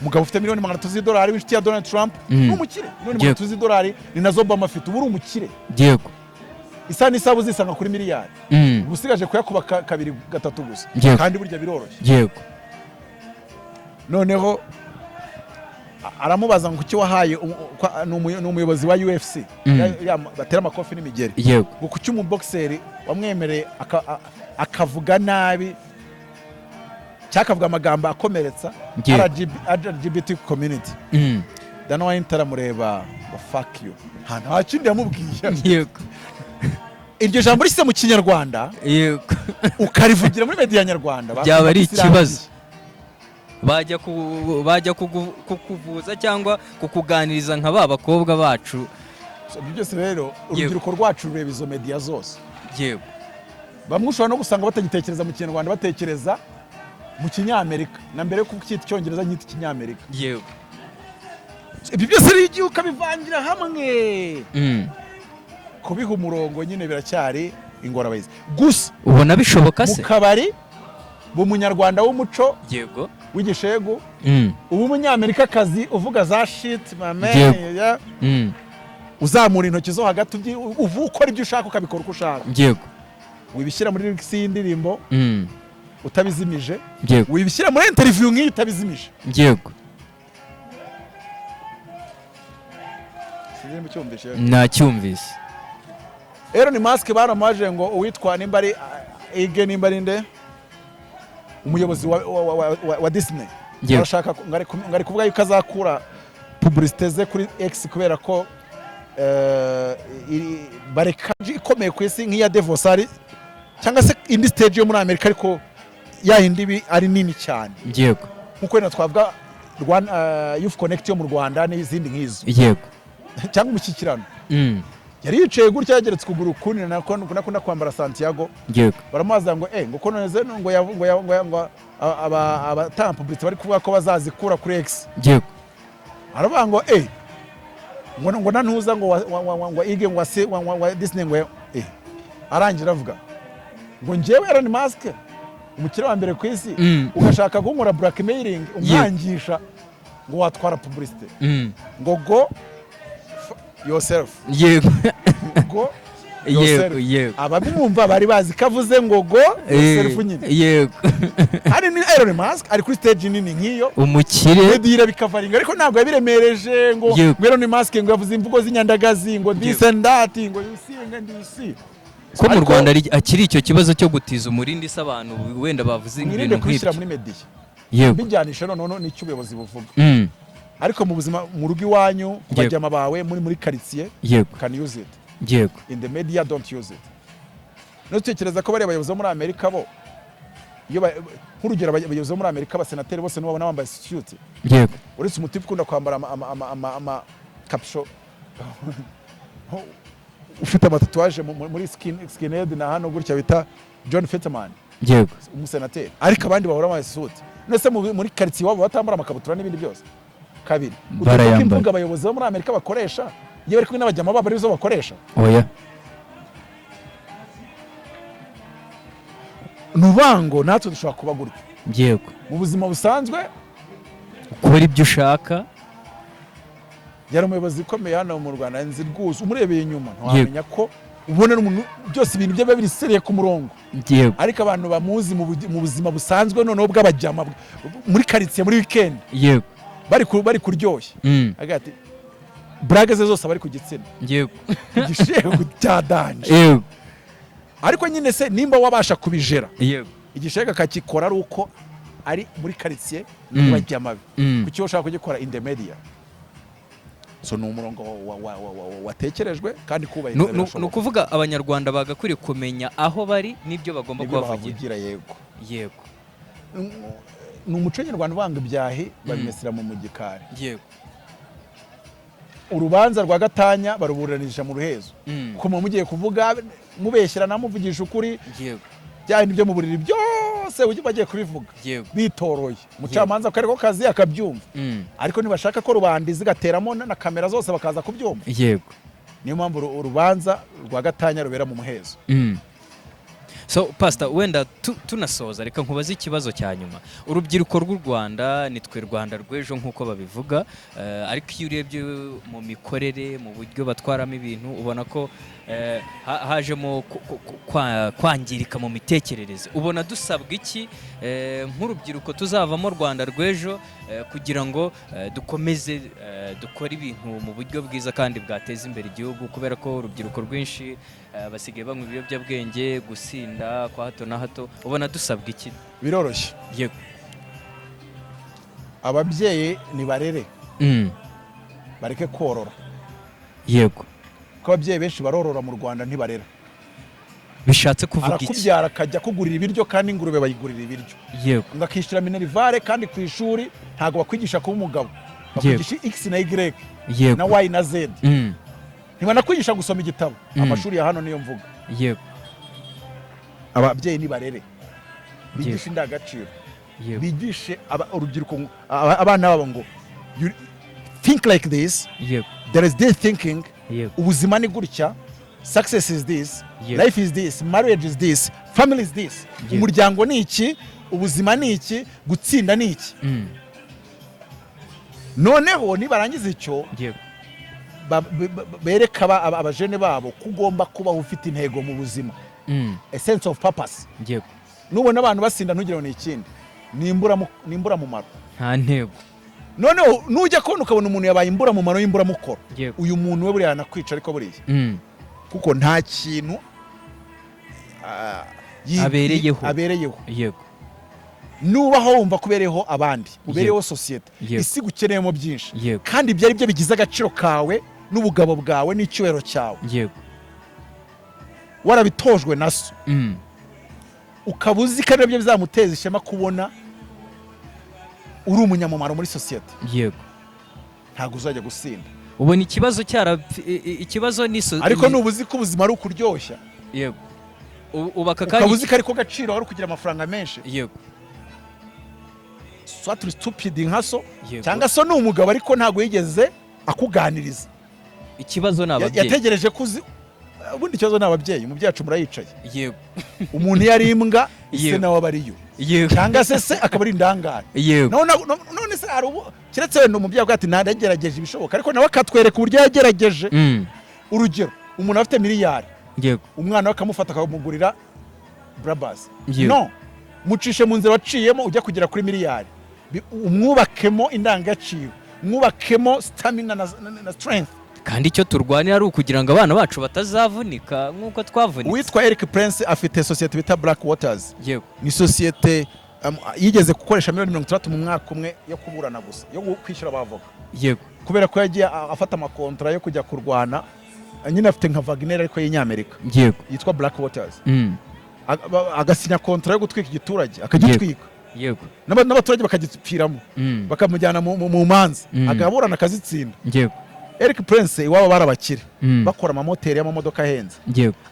umugabo ufite miliyoni 300 z'idolari w'inshuti ya Donald Trump, ni umukire, miliyoni 300 z'idolari ni nazo Obama afite. Ubu uri umukire, isaha n'isaha uzisanga kuri miliyari, uba usigaje kuyakuba kabiri gatatu gusa. Kandi burya biroroshye. Noneho aramubaza ngo kuki wahaye ni umuyobozi wa UFC, batera amakofi n'imigeri, ngo kuki umubokiseri wamwemereye akavuga nabi cyangwa akavuga amagambo akomeretsa LGBT community? Dana White aramureba ngo "Fuck you." Nta kindi yamubwiye. Iryo jambo rishyize mu Kinyarwanda, ukarivugira muri media nyarwanda, Byaba ari bakumva ko isi irangiye. ikibazo. Bajya kukuvuza cyangwa kukuganiriza nka ba bakobwa bacu. So, ibyo byose rero, urubyiruko rwacu rureba izo media zose. Bamwe ushobora no gusanga batagitekereza mu Kinyarwanda, batekereza mu Kinyamerika, na mbere yo kucyita Icyongereza nyita Ikinyamerika. So, ibyo byose rero igihe ukabivangira hamwe, kubiha umurongo nyine biracyari Ingorabahizi gusa. Ubona bishoboka Mu se? kabari, b'umunyarwanda w'umuco w'igishegu, ubu umunyamerikakazi uvuga za shit mame, ya, uzamura intoki zo hagati, uva ukora ibyo ushaka, ukabikora uko ushaka. Wibishyira muri lyrics y'indirimbo utabizimije. Wibishyira muri interview nk'iyi utabizimije. Sinzi niba ucyumvishe. Nacyumvise. Elon Musk baramaje ngo uwitwa nimba ari Ige, nimba ari nde, umuyobozi wa Disney, arashaka ngo ari kuvuga yuko azakura publicité ze kuri X kubera ko bareka ikomeye ku isi nk'iya Devosari cyangwa se indi stage yo muri Amerika, ariko ya yindi ibi ari nini cyane, nkuko wenda twavuga Rwanda Youth Connect yo mu Rwanda n'izindi nk'izo, cyangwa Umushyikirano. Yari yicaye gutya yageretse ukuguru kundi, nako nakunda kwambara Santiago. Baramubaza ngo ngo ko none ngo ngo aba abatanga publicité bari kuvuga ko bazazikura kuri X. Aravuga ngo ngo nantuza ngo ngo Ige ngo ase wa Disney ngo arangira avuga ngo njyewe Elon Musk, umukire wa mbere ku isi, ugashaka kunkora blackmailing, umwangisha ngo watwara publicité, ngo go yourself. Go yourself. Ababimwumva bari bazi ko avuze ngo go yourself nyine. Hari ni Elon Musk ari kuri stage nini nk'iyo, umukire. Media bikavaringa, ariko ntabwo yabiremereje ngo ngo Elon Musk ngo yavuze imvugo z'inyandagazi, ngo this and that, ngo you see and you see. Ko mu Ariko Rwanda akiri icyo kibazo cyo gutiza umurindi se, abantu wenda bavuze mwirinde ibintu kubishyira nk'ibyo? muri media. Bijyanisha noneho n'icyo ubuyobozi buvuga. Ariko mu buzima, mu rugo iwanyu, ku bajyama bawe, muri quartier, can use it. In the media, don't use it. Nutekereza ko bariya bayobozi bo muri Amerika bo iyo nk'urugero abayobozi bo muri Amerika, abasenateri bose nubabona bambaye suit, uretse umutipe ukunda kwambara ama capuchon, ufite amatatouage muri skinhead na hano gutya, bita John Fetterman, umusenateri, ariko abandi bahora bambaye suit. None muri quartier iwabo batambara amakabutura n'ibindi byose? Kabiri, utekereza ko Barayambara. imvugo abayobozi bo muri Amerika bakoresha iyo bari kumwe n'abajyama babo arizo bakoresha? Oya. Ni ukuvuga ngo natwe dushobora kuba gutyo mu buzima busanzwe. Ukora ibyo ushaka. Yari umuyobozi ukomeye hano mu Rwanda nzi rwose, umurebeye inyuma ntiwamenya ko ubona n'umuntu byose, ibintu bye biba biri sérieux ku murongo. Ariko abantu bamuzi mu buzima busanzwe noneho bw'abajyama muri karitsiye, muri weekend, bari kuryoshya, agira ati blague ze zose aba ari ku gitsina, igishego cya danger. Ariko nyine se nimba wabasha kubijera, igishego akakikora ari uko ari muri karitsiye n'abajyama be, kuki wowe ushaka kugikora in the media? So ni umurongo watekerejwe kandi kubahiriza Ni birashoboka. ukuvuga abanyarwanda bagakwiriye kumenya aho bari n'ibyo bagomba Nibyo kubavugira. bahavugira, yego. Ni umuco nyarwanda uvanga ibyahi babimesera mu gikari. Urubanza rwa gatanya baruburanisha mu ruhezo, kuko muba mugiye kuvuga mubeshyerana, muvugisha ukuri, bya bindi byo mu buriri byose ujye bagiye kubivuga bitoroye, umucamanza ako ariko kazi akabyumva. Ariko ntibashaka ko rubanda zigateramo na kamera zose bakaza kubyumva. Niyo mpamvu urubanza rwa gatanya rubera mu muhezo. So pastor, wenda tunasoza, reka nkubaze ikibazo cya nyuma. Urubyiruko rw'u Rwanda ni twe Rwanda rw'ejo nk'uko babivuga, ariko iyo urebye mu mikorere, mu buryo batwaramo ibintu, ubona ko hajemo kwangirika mu mitekerereze. Ubona dusabwa iki nk'urubyiruko tuzavamo Rwanda rw'ejo, kugira ngo dukomeze dukore ibintu mu buryo bwiza kandi bwateza imbere igihugu? Kubera ko urubyiruko rwinshi basigaye banywa ibiyobyabwenge, gusinda kwa hato na hato. Ubona dusabwa iki? Biroroshye. Ababyeyi nibarere, bareke korora, kuko ababyeyi benshi barorora mu Rwanda, ntibarera. Bishatse kuvuga iki? Arakubyara akajya kugurira ibiryo, kandi ingurube bayigurira ibiryo, ngo akishyura minerval, kandi ku ishuri ntabwo bakwigisha kuba umugabo, bakwigisha x na y na y na z. Ntibanakwigisha gusoma igitabo. Amashuri ya hano niyo mvuga. Ababyeyi nibarere, bigishe indangagaciro, bigishe urubyiruko abana babo ngo you think like this, there is this thinking, ubuzima ni gutya. Success is this, life is this, marriage is this, family is this. Umuryango ni iki, ubuzima ni iki, gutsinda ni iki. Noneho nibarangiza icyo, bereka abajene babo ko ugomba kubaho ufite intego mu buzima, a sense of purpose. Nubona abantu basinda, ntugire ngo ni ikindi, ni imburamumaro. Nta ntego. Noneho nujya kubona, ukabona umuntu yabaye imburamumaro y'imburamukoro, uyu muntu we buriya yanakwica, ariko buriya kuko nta kintu Abereyeho. Abereyeho. Nubaho wumva ko ubereyeho abandi, ubereyeho sosiyete, isi igukeneyemo byinshi, kandi ibyo ari byo bigize agaciro kawe n'ubugabo bwawe n'icyubahiro cyawe, warabitojwe na so, ukaba uzi ko ari byo bizamuteza ishema kubona uri umunyamumaro muri sosiyete, ntabwo uzajya gusinda. Ubona ikibazo cyara ikibazo ni Ariko nuba uzi ko ubuzima ari ukuryoshya, yego, ubu aka ukaba kanya uzi ko ariko gaciro ari ukugira amafaranga menshi, soit uri stupid nka so, cyangwa so ni umugabo ariko ntabwo yigeze akuganiriza. Ikibazo ni ababyeyi. Yategereje ko uzi. Ubundi ikibazo ni ababyeyi. Umubyeyi wacu murayicaye. Umuntu iyo ari imbwa, ise nawe aba ariyo, cyangwa se se akaba ari indangare. None se hari ubu keretse wenda umubyeyi avuga ati: "Nagerageje ibishoboka," ariko nawe akatwereka uburyo yagerageje. Urugero, umuntu afite miliyari, umwana we akamufata akamugurira Brabus. No mucishe mu nzira waciyemo ujya kugera kuri miliyari. Umwubakemo indangagaciro, mwubakemo stamina na strength. Kandi icyo turwanira ari ukugira ngo abana bacu batazavunika nk'uko twavunitse. Uwitwa Eric Prince afite sosiyete bita Black Waters. Ni sosiyete yigeze gukoresha miliyoni 60 mu mwaka umwe yo kuburana gusa, yo kwishyura abavoka, kubera ko yagiye afata amakontra yo kujya kurwana. Nyine afite nka Wagner ariko y'inyamerika, yitwa Black Waters. Agasinya kontra yo gutwika igiturage, akagitwika, n'abaturage bakagipfiramo, bakamujyana mu manza, agaburana akazitsinda. Eric Prince iwabo bari abakire, bakora amamoteri y'amamodoka ahenze,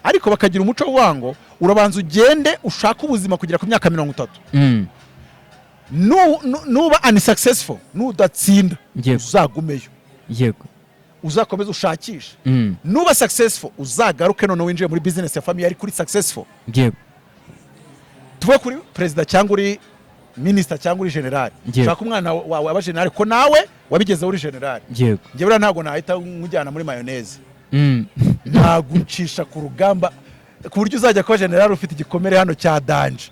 ariko bakagira umuco wo ngo urabanza ugende ushake ubuzima kugera ku myaka 30. Nuba unsuccessful, nudatsinda, uzagumeyo, uzakomeze ushakishe. Nuba successful, uzagaruke noneho winjiye muri business ya famille, ari kuri successful. Tuve kuri perezida cyangwa uri minisita cyangwa uri generali, shaka umwana wawe aba generali ko nawe wabigezeho uri generali. Njye buriya ntabwo nahita nkujyana muri mayoneze, nagucisha ku rugamba ku buryo uzajya kuba generali ufite igikomere hano cya danger,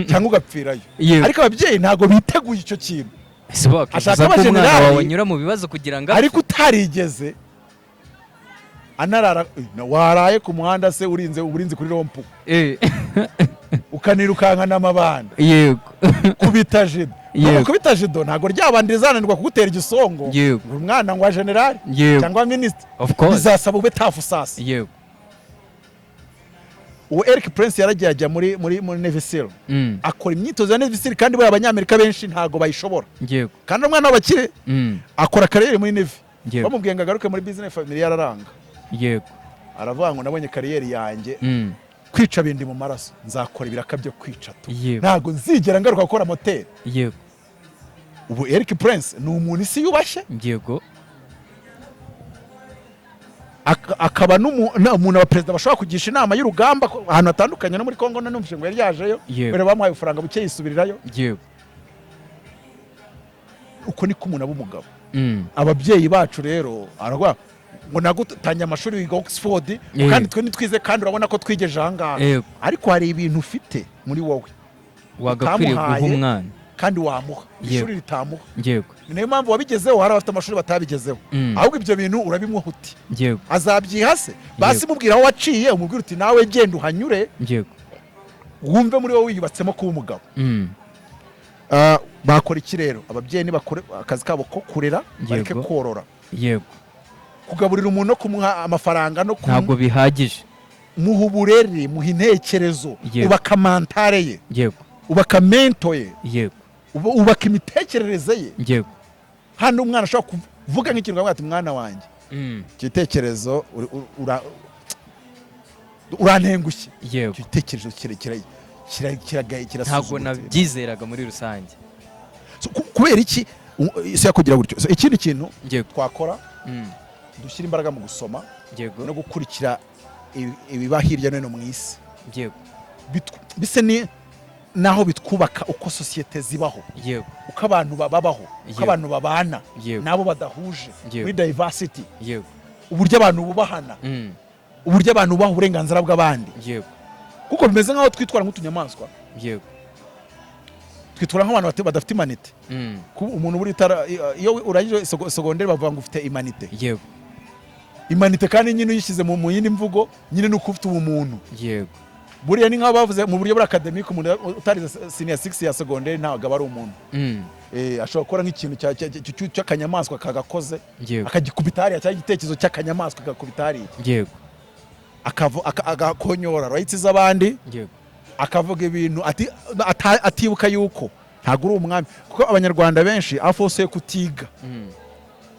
cyangwa ugapfirayo. Ariko ababyeyi ntabwo biteguye icyo kintu. Ese wakwifuza Ashaka ko umwana abajenerali, wawe anyura mu bibazo kugira ngo apfe? Ariko utarigeze anarara, waraye ku muhanda se urinze uburinzi kuri rond-point, ukanirukankana amabanda, kubita jido. Kubita jido ntabwo ryabandi rizananirwa kugutera igisongo, ngo umwana ngo wa generali cyangwa minisitiri, Of course. bizasaba ube tough sasa. Uwo Eric Prince yaragiye ajya muri Navy SEAL, akora imyitozo ya Navy SEAL, kandi buriya Abanyamerika benshi ntabwo bayishobora, kandi umwana w'abakire akora carrière muri Navy. Bamubwiye ngo agaruke muri business family, yararanga. Aravuga ngo: "Nabonye carrière yanjye, kwica bindi mu maraso, nzakora ibiraka byo kwica tu, ntabwo nzigera ngaruka gukora moteri." Ubu Eric Prince ni umuntu isi yubashye, akaba n'umuntu abaperezida bashobora kugisha inama y'urugamba ahantu hatandukanye, no muri Congo nanumvise ngo yari yajeyo. Kubera bamuhaye ubufaranga buke yisubirirayo. Uko niko umuntu aba umugabo. Ababyeyi bacu rero aravuga ngo nagutangiye amashuri wiga Oxford, kandi twe ntitwize, kandi urabona ko twigeje ahangaha. Ariko hari ibintu ufite muri wowe Wagakwiriye guha utamuhaye, umwana. kandi wamuha, ishuri ritamuha. Ni nayo mpamvu wabigezeho, hari abafite amashuri batabigezeho. Ahubwo ibyo bintu urabimuha uti azabyiha se? Basi mubwira aho waciye, umubwira uti: "Nawe genda uhanyure, wumve muri wowe wiyubatsemo kuba umugabo." Bakora iki rero? Ababyeyi nibakore akazi kabo ko kurera, bareke korora. Kugaburira umuntu no kumuha amafaranga no Ntabwo bihagije. kumuha uburere, muha intekerezo, ubaka mental ye, ubaka mental ye, ubaka imitekerereze ye. Hano umwana ashobora kuvuga nk'ikintu ukavuga ati: "Mwana wanjye, iki gitekerezo urantengushye, icyo gitekerezo kiragaye, Ntabwo kirasuzuguritse." nabyizeraga muri rusange. So, kubera iki isi yakugira gutyo? So, ikindi kintu twakora, dushyira imbaraga mu gusoma no gukurikira ibiba hirya no hino mu isi. Bise ni naho bitwubaka uko sosiyete zibaho, uko abantu babaho, uko abantu babana n'abo badahuje muri diversity, uburyo abantu bubahana, uburyo abantu bubaha uburenganzira bw'abandi, kuko bimeze nk'aho twitwara nk'utunyamaswa, twitwara nk'abantu badafite humanité. Kuba umuntu buri itara, iyo urangije segonderi bavuga ngo ufite humanité. Humanité kandi nyine uyishyize mu yindi mvugo nyine ni uko ufite ubumuntu. Buriya ni nk'aho bavuze mu buryo buri academic, umuntu utarize senior 6 ya segonderi ntabwo aba ari umuntu. Ashobora gukora nk'ikintu cy'akanyamaswa kagakoze, akagikubita hariya, cyangwa igitekerezo cy'akanyamaswa kagakubita hariya, agakonyora rights z'abandi, akavuga ibintu atibuka yuko ntabwo uri umwami, kuko Abanyarwanda benshi afose yo kutiga,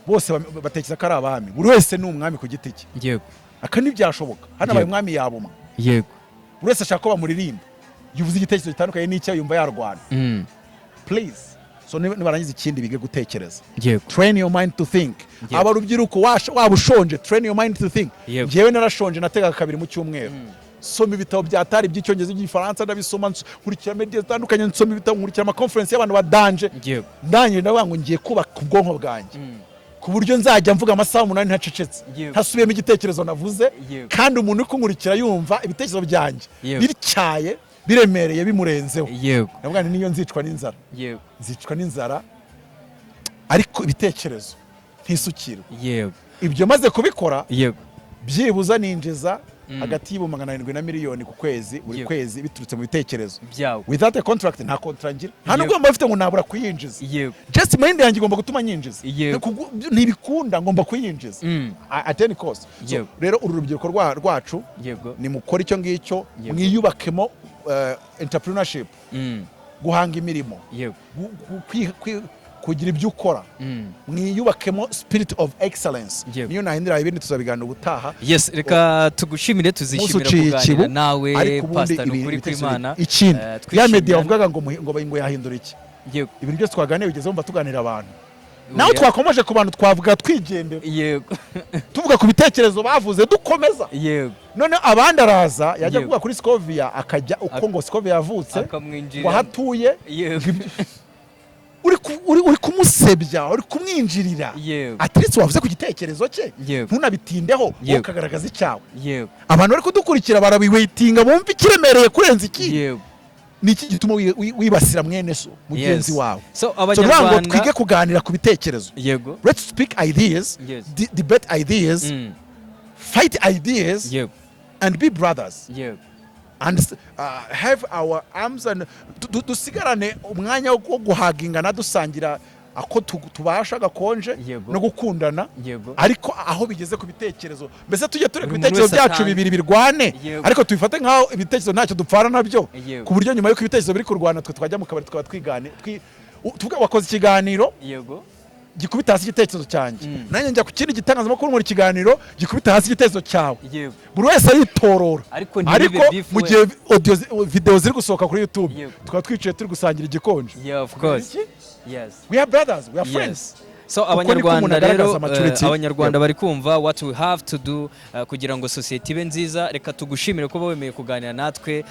bose batekereza ko ari abami, buri wese ni umwami ku giti cye. Aka ntibyashoboka hano, abaye umwami yabumwe. Buri wese ashaka ko bamuririmba, iyo uvuze igitekerezo gitandukanye n'icyo yumva yarwana. Please, so nibarangiza ikindi bige gutekereza. Train your mind to think. Aba rubyiruko, waba ushonje, train your mind to think. Njyewe narashonje, nategaga kabiri mu cyumweru. Soma ibitabo bya tari by'Icyongereza, by'Igifaransa, ndabisoma, nkurikira media zitandukanye, nsoma ibitabo, nkurikira ama conference y'abantu badanje. Ndangije ndavuga ngo ngiye kubaka ubwonko bwanjye ku buryo nzajya mvuga amasaha 8 ntacecetse, ntasubiyemo igitekerezo navuze, kandi umuntu uri kunkurikira yumva ibitekerezo byanjye bityaye, biremereye, bimurenzeho. Ndavuga nti niyo nzicwa n'inzara, nzicwa n'inzara, ariko ibitekerezo ntisukirwe. Ibyo maze kubikora, byibuza ninjiza hagati y'ibihumbi 700 na miliyoni ku kwezi, buri kwezi, biturutse mu bitekerezo byawe. Without a contract. Nta contract ngira, nta nubwo mba mfite ngo nabura kuyinjiza. Just mind yanjye igomba gutuma nyinjiza. Ntibikunda, ngomba kuyinjiza at any cost. So, rero uru rubyiruko rwacu, nimukora icyo ngicyo, mwiyubakemo entrepreneurship, guhanga imirimo, kugira ibyo ukora, mwiyubakemo spirit of excellence. Niyo nahindura, ibindi tuzabiganira ubutaha. Yes, reka tugushimire, Umunsi tuzishimira uciye kuganira ikibu, nawe, ariko ubundi Pastor, ni ukuri ibitekerezo kw'Imana. Ikindi, ya media wavugaga ngo ngo yahindura iki? Ibintu byose twaganiye bigeze wumva tuganira abantu nawe, twakomeje ku bantu twavuga twigendera, tuvuga ku bitekerezo bavuze, dukomeza. None abandi araza yajya kuvuga kuri Scovia, akajya uko ngo Scovia yavutse, ngo akamwinjira aho atuye, uri kumusebya, uri kumwinjirira. At least wavuze ku gitekerezo cye, ntunabitindeho, wowe ukagaragaza icyawe. Abantu bari kudukurikira barabiwaitinga bumva ikiremereye kurenza iki. Ni iki gituma wibasira mwene so, mugenzi wawe? So So ni ukuvuga ngo Abanyarwanda, twige kuganira ku bitekerezo. Let's speak ideas, debate ideas, fight ideas and be brothers and have our arms and dusigarane umwanya wo guhagingana, dusangira ako tubasha gakonje no gukundana, ariko aho bigeze ku bitekerezo, mbese tujye tureka Buri muntu ibitekerezo wese byacu atange. bibiri birwane, ariko tubifate nk'aho ibitekerezo ntacyo dupfana nabyo, ku buryo nyuma y'uko ibitekerezo biri kurwana, twe twajya mu kabari tukaba twigane, tuvuge wakoze ikiganiro gikubita hasi igitekerezo cyanjye, nanjye njya ku kindi gitangazamakuru nkora ikiganiro gikubita hasi igitekerezo cyawe, buri wese aritorora, ariko ntibibe ariko beef mu we. gihe audio video ziri gusohoka kuri YouTube, tukaba twicaye turi gusangira igikonje. Yeah, of course. Iki? Yes. We are brothers, we are friends. Yes. So Uko niko umuntu Abanyarwanda agaragaza rero, maturity. Abanyarwanda bari kumva what we have to do kugira ngo sosiyete ibe nziza. Reka tugushimire kuba wemeye kuganira natwe,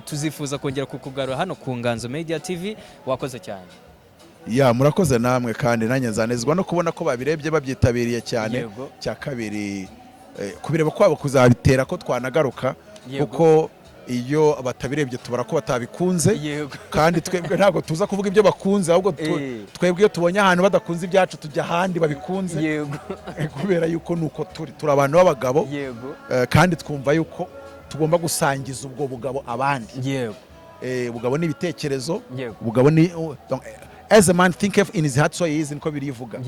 tuzifuza kongera kukugarura hano ku Nganzo Media TV. Wakoze cyane. Ya, murakoze namwe, kandi nanjye nzanezwa no kubona ko babirebye, babyitabiriye cyane. Cya kabiri, kubireba kwabo kuzabitera ko twanagaruka, kuko iyo batabirebye tubara ko batabikunze, kandi twebwe ntabwo tuza kuvuga ibyo bakunze, ahubwo twebwe iyo tubonye ahantu badakunze ibyacu, tujya ahandi babikunze, kubera yuko nuko turi abantu b'abagabo, kandi twumva yuko tugomba gusangiza ubwo bugabo abandi. Ubugabo ni ibitekerezo, ubugabo ni donc, as a man thinketh in his heart, so he is, niko birivuga.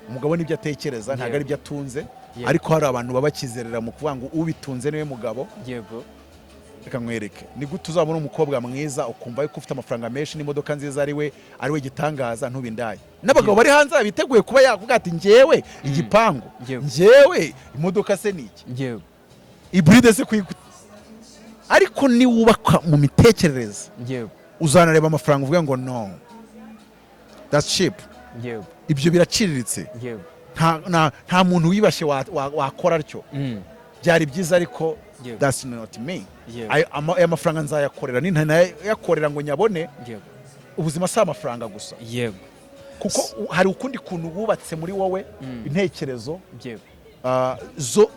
Umugabo nibyo atekereza, ntabwo ari ibyo atunze. Ariko hari abantu baba bakizerera mu kuvuga ngo ubitunze niwe mugabo. Reka nkwereke, ni gute uzabona umukobwa mwiza ukumva yuko ufite amafaranga menshi n'imodoka nziza ari we gitangaza, ntube indaya? N'abagabo bari hanze biteguye kuba yakuvuga ati njyewe igipangu, njyewe imodoka se ni iki, iburide se kuyigu, ariko niwubaka mu mitekerereze, uzanareba amafaranga uvuge ngo no, that's cheap, ibyo biraciriritse. Nta muntu wibashye wakora atyo. Byari byiza ariko. That's not me. Yego. Aya mafaranga nzayakorera, nintanayakorera ngo nyabone. Ubuzima si amafaranga gusa, kuko hari ukundi kuntu wubatse muri wowe, intekerezo zo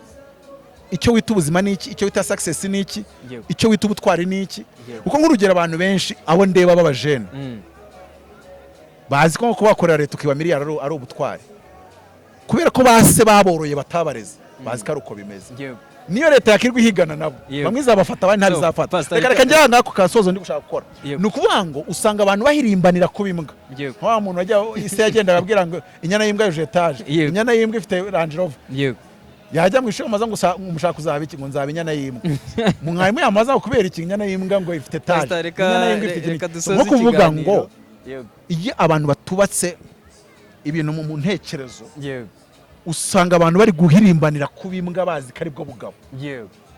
icyo wita ubuzima ni iki, icyo wita success ni iki, icyo wita ubutwari ni iki. Kuko nk'urugero, abantu benshi abo ndeba b'abajene bazi ko nko kubakorera leta ukiba miliyari ari ubutwari, kubera ko base baboroye batabareze, bazi ko ari uko bimeze. Niyo leta yakirwa ihigana nabo, bamwe izabafata, abandi ntabizafata. Pastor, Reka njya ngako kasozo ndi gushaka gukora. Yego. Ni ukuvuga ngo usanga abantu bahirimbanira kuba imbwa. Wa muntu wajya ise yagendaga abwira ngo inyana y'imbwa yuje etaje, inyana y'imbwa ifite Range Rover. Yajya mu ishuri, amaza ngo umushaka uzaba iki? Ngo nzaba inyana y'imbwa. Mwarimu yamaza ngo kubera iki? Inyana y'imbwa ngo ifite etaje, Pastor, reka inyana y'imbwa ifite reka iki. dusoze Nko kuvuga ngo ikiganiro. Iyo abantu batubatse ibintu mu ntekerezo, usanga abantu bari guhirimbanira kuba imbwa, bazi ko aribwo bugabo,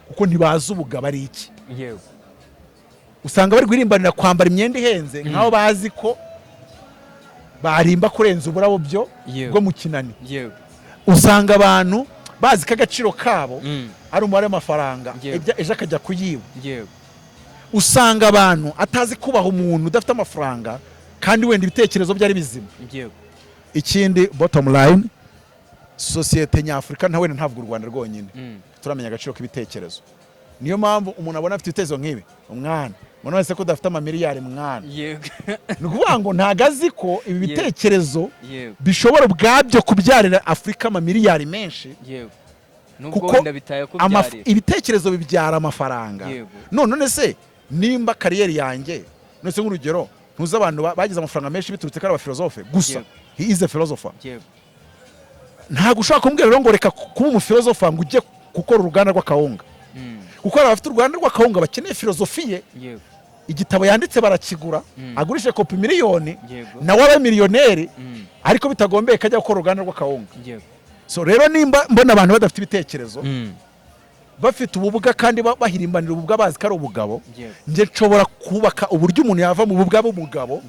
kuko ntibazi ubugabo ari iki. Usanga bari guhirimbanira kwambara imyenda ihenze, nk'aho bazi ko barimba kurenza uburabo byo bwo mu kinani. Usanga abantu bazi ko agaciro kabo ari umubare w'amafaranga, ejo akajya kuyiba. Usanga abantu atazi kubaha umuntu udafite amafaranga, kandi wenda ibitekerezo bye ari bizima. Ikindi, bottom line, sosiyete nyafurika, nta wenda ntabwo u Rwanda rwonyine, turamenya agaciro k'ibitekerezo. Niyo mpamvu umuntu abona afite ibitekerezo nk'ibi, umwana umuntu wese ko udafite amamiliyari mwana, ni ukuvuga ngo ntabwo azi ko ibi bitekerezo bishobora ubwabyo kubyarira Afurika amamiliyari menshi. Nubwo Kuko wenda bitayakubyarira. Ibitekerezo bibyara amafaranga. None se nimba career yanjye, none se nk'urugero, ntuzi abantu bagize amafaranga menshi biturutse ko ari abafilozofe gusa? He is a philosopher. Ntabwo ushobora kumbwira rero ngo reka kuba umufilozofa ngo ujye gukora uruganda rw'akawunga, kuko hari abafite uruganda rw'akawunga bakeneye filozofi ye. Igitabo yanditse barakigura, agurishe kopi miliyoni, nawe abe miliyoneri, ariko bitagombeye ko ajya gukora uruganda rw'akawunga. So rero nimba mbona abantu badafite ibitekerezo, bafite ububwa, kandi bahirimbanira ububwa bazi ko ari ubugabo, njye nshobora kubaka uburyo umuntu yava mu bubwa bw'umugabo,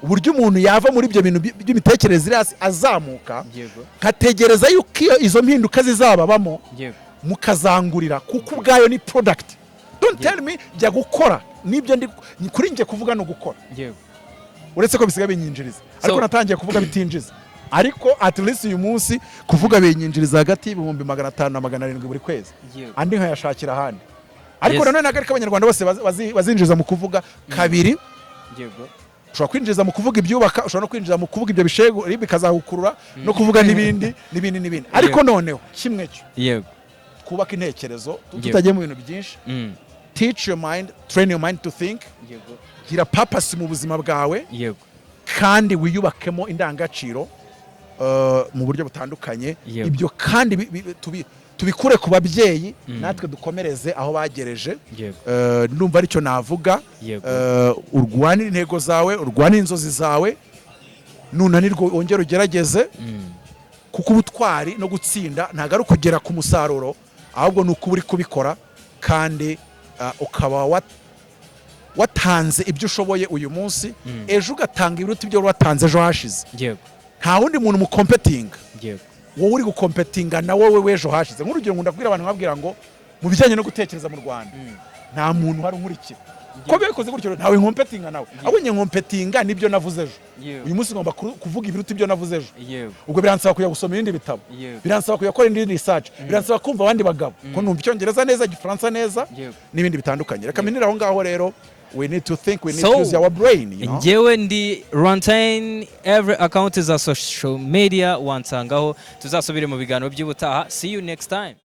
uburyo umuntu yava muri ibyo bintu by'imitekerereze iri hasi azamuka, nkategereza yuko iyo izo mpinduka zizababamo, mukazangurira, kuko ubwayo ni product. Don't tell me jya gukora nibyo ndi kuri njye. Kuvuga ni ugukora, uretse ko bisigaye binyinjiriza, ariko natangiye kuvuga bitinjiza, ariko at least uyu munsi kuvuga binyinjiriza hagati y'ibihumbi 500 na 700 buri kwezi, andi nkayashakira ahandi. Ariko nanone ntabwo ariko abanyarwanda bose bazinjiza mu kuvuga. Kabiri, ushobora kwinjiza mu kuvuga ibyubaka, ushobora no kwinjiza mu kuvuga ibyo bishegu bikazagukurura no kuvuga n'ibindi n'ibindi n'ibindi. Ariko noneho kimwe cyo, twubake intekerezo, tutagiye mu bintu byinshi. Teach your mind, train your mind to think. Gira purpose mu buzima bwawe, kandi wiyubakemo indangagaciro mu buryo butandukanye. Ibyo kandi tubikure ku babyeyi, natwe dukomereze aho bagereje. Ndumva aricyo navuga. Urwanire intego zawe, urwanire inzozi zawe, nunanirwa wongere ugerageze, kuko ubutwari no gutsinda ntabwo ari ukugera ku musaruro, ahubwo ni ukuba uri kubikora kandi ukaba watanze ibyo ushoboye uyu munsi, ejo ugatanga ibiruta ibyo wari watanze ejo hashize. Nta wundi muntu mukompetinga, wowe uri gukompetinga na wowe w'ejo hashize. Nk'urugero, nkunda kubwira abantu, nkababwira ngo mu bijyanye no gutekereza mu Rwanda, nta muntu uhari unkurikira ko bikoze gutyo, ntawe nkompetinga nawe, ahubwo njye nkompetinga nibyo navuze ejo. Uyu munsi ngomba kuvuga ibiruta ibyo navuze ejo. Ubwo biransaba kujya gusoma ibindi bitabo, biransaba kujya gukora indi research, biransaba kumva abandi bagabo, ko numva Icyongereza neza, Igifaransa neza, n'ibindi bitandukanye. Reka minire aho ngaho. Rero we need to think, we need to use our brain. Njyewe ndi Runtime, every account za social media wansangaho. Tuzasubire mu biganiro by'ubutaha. See you next time.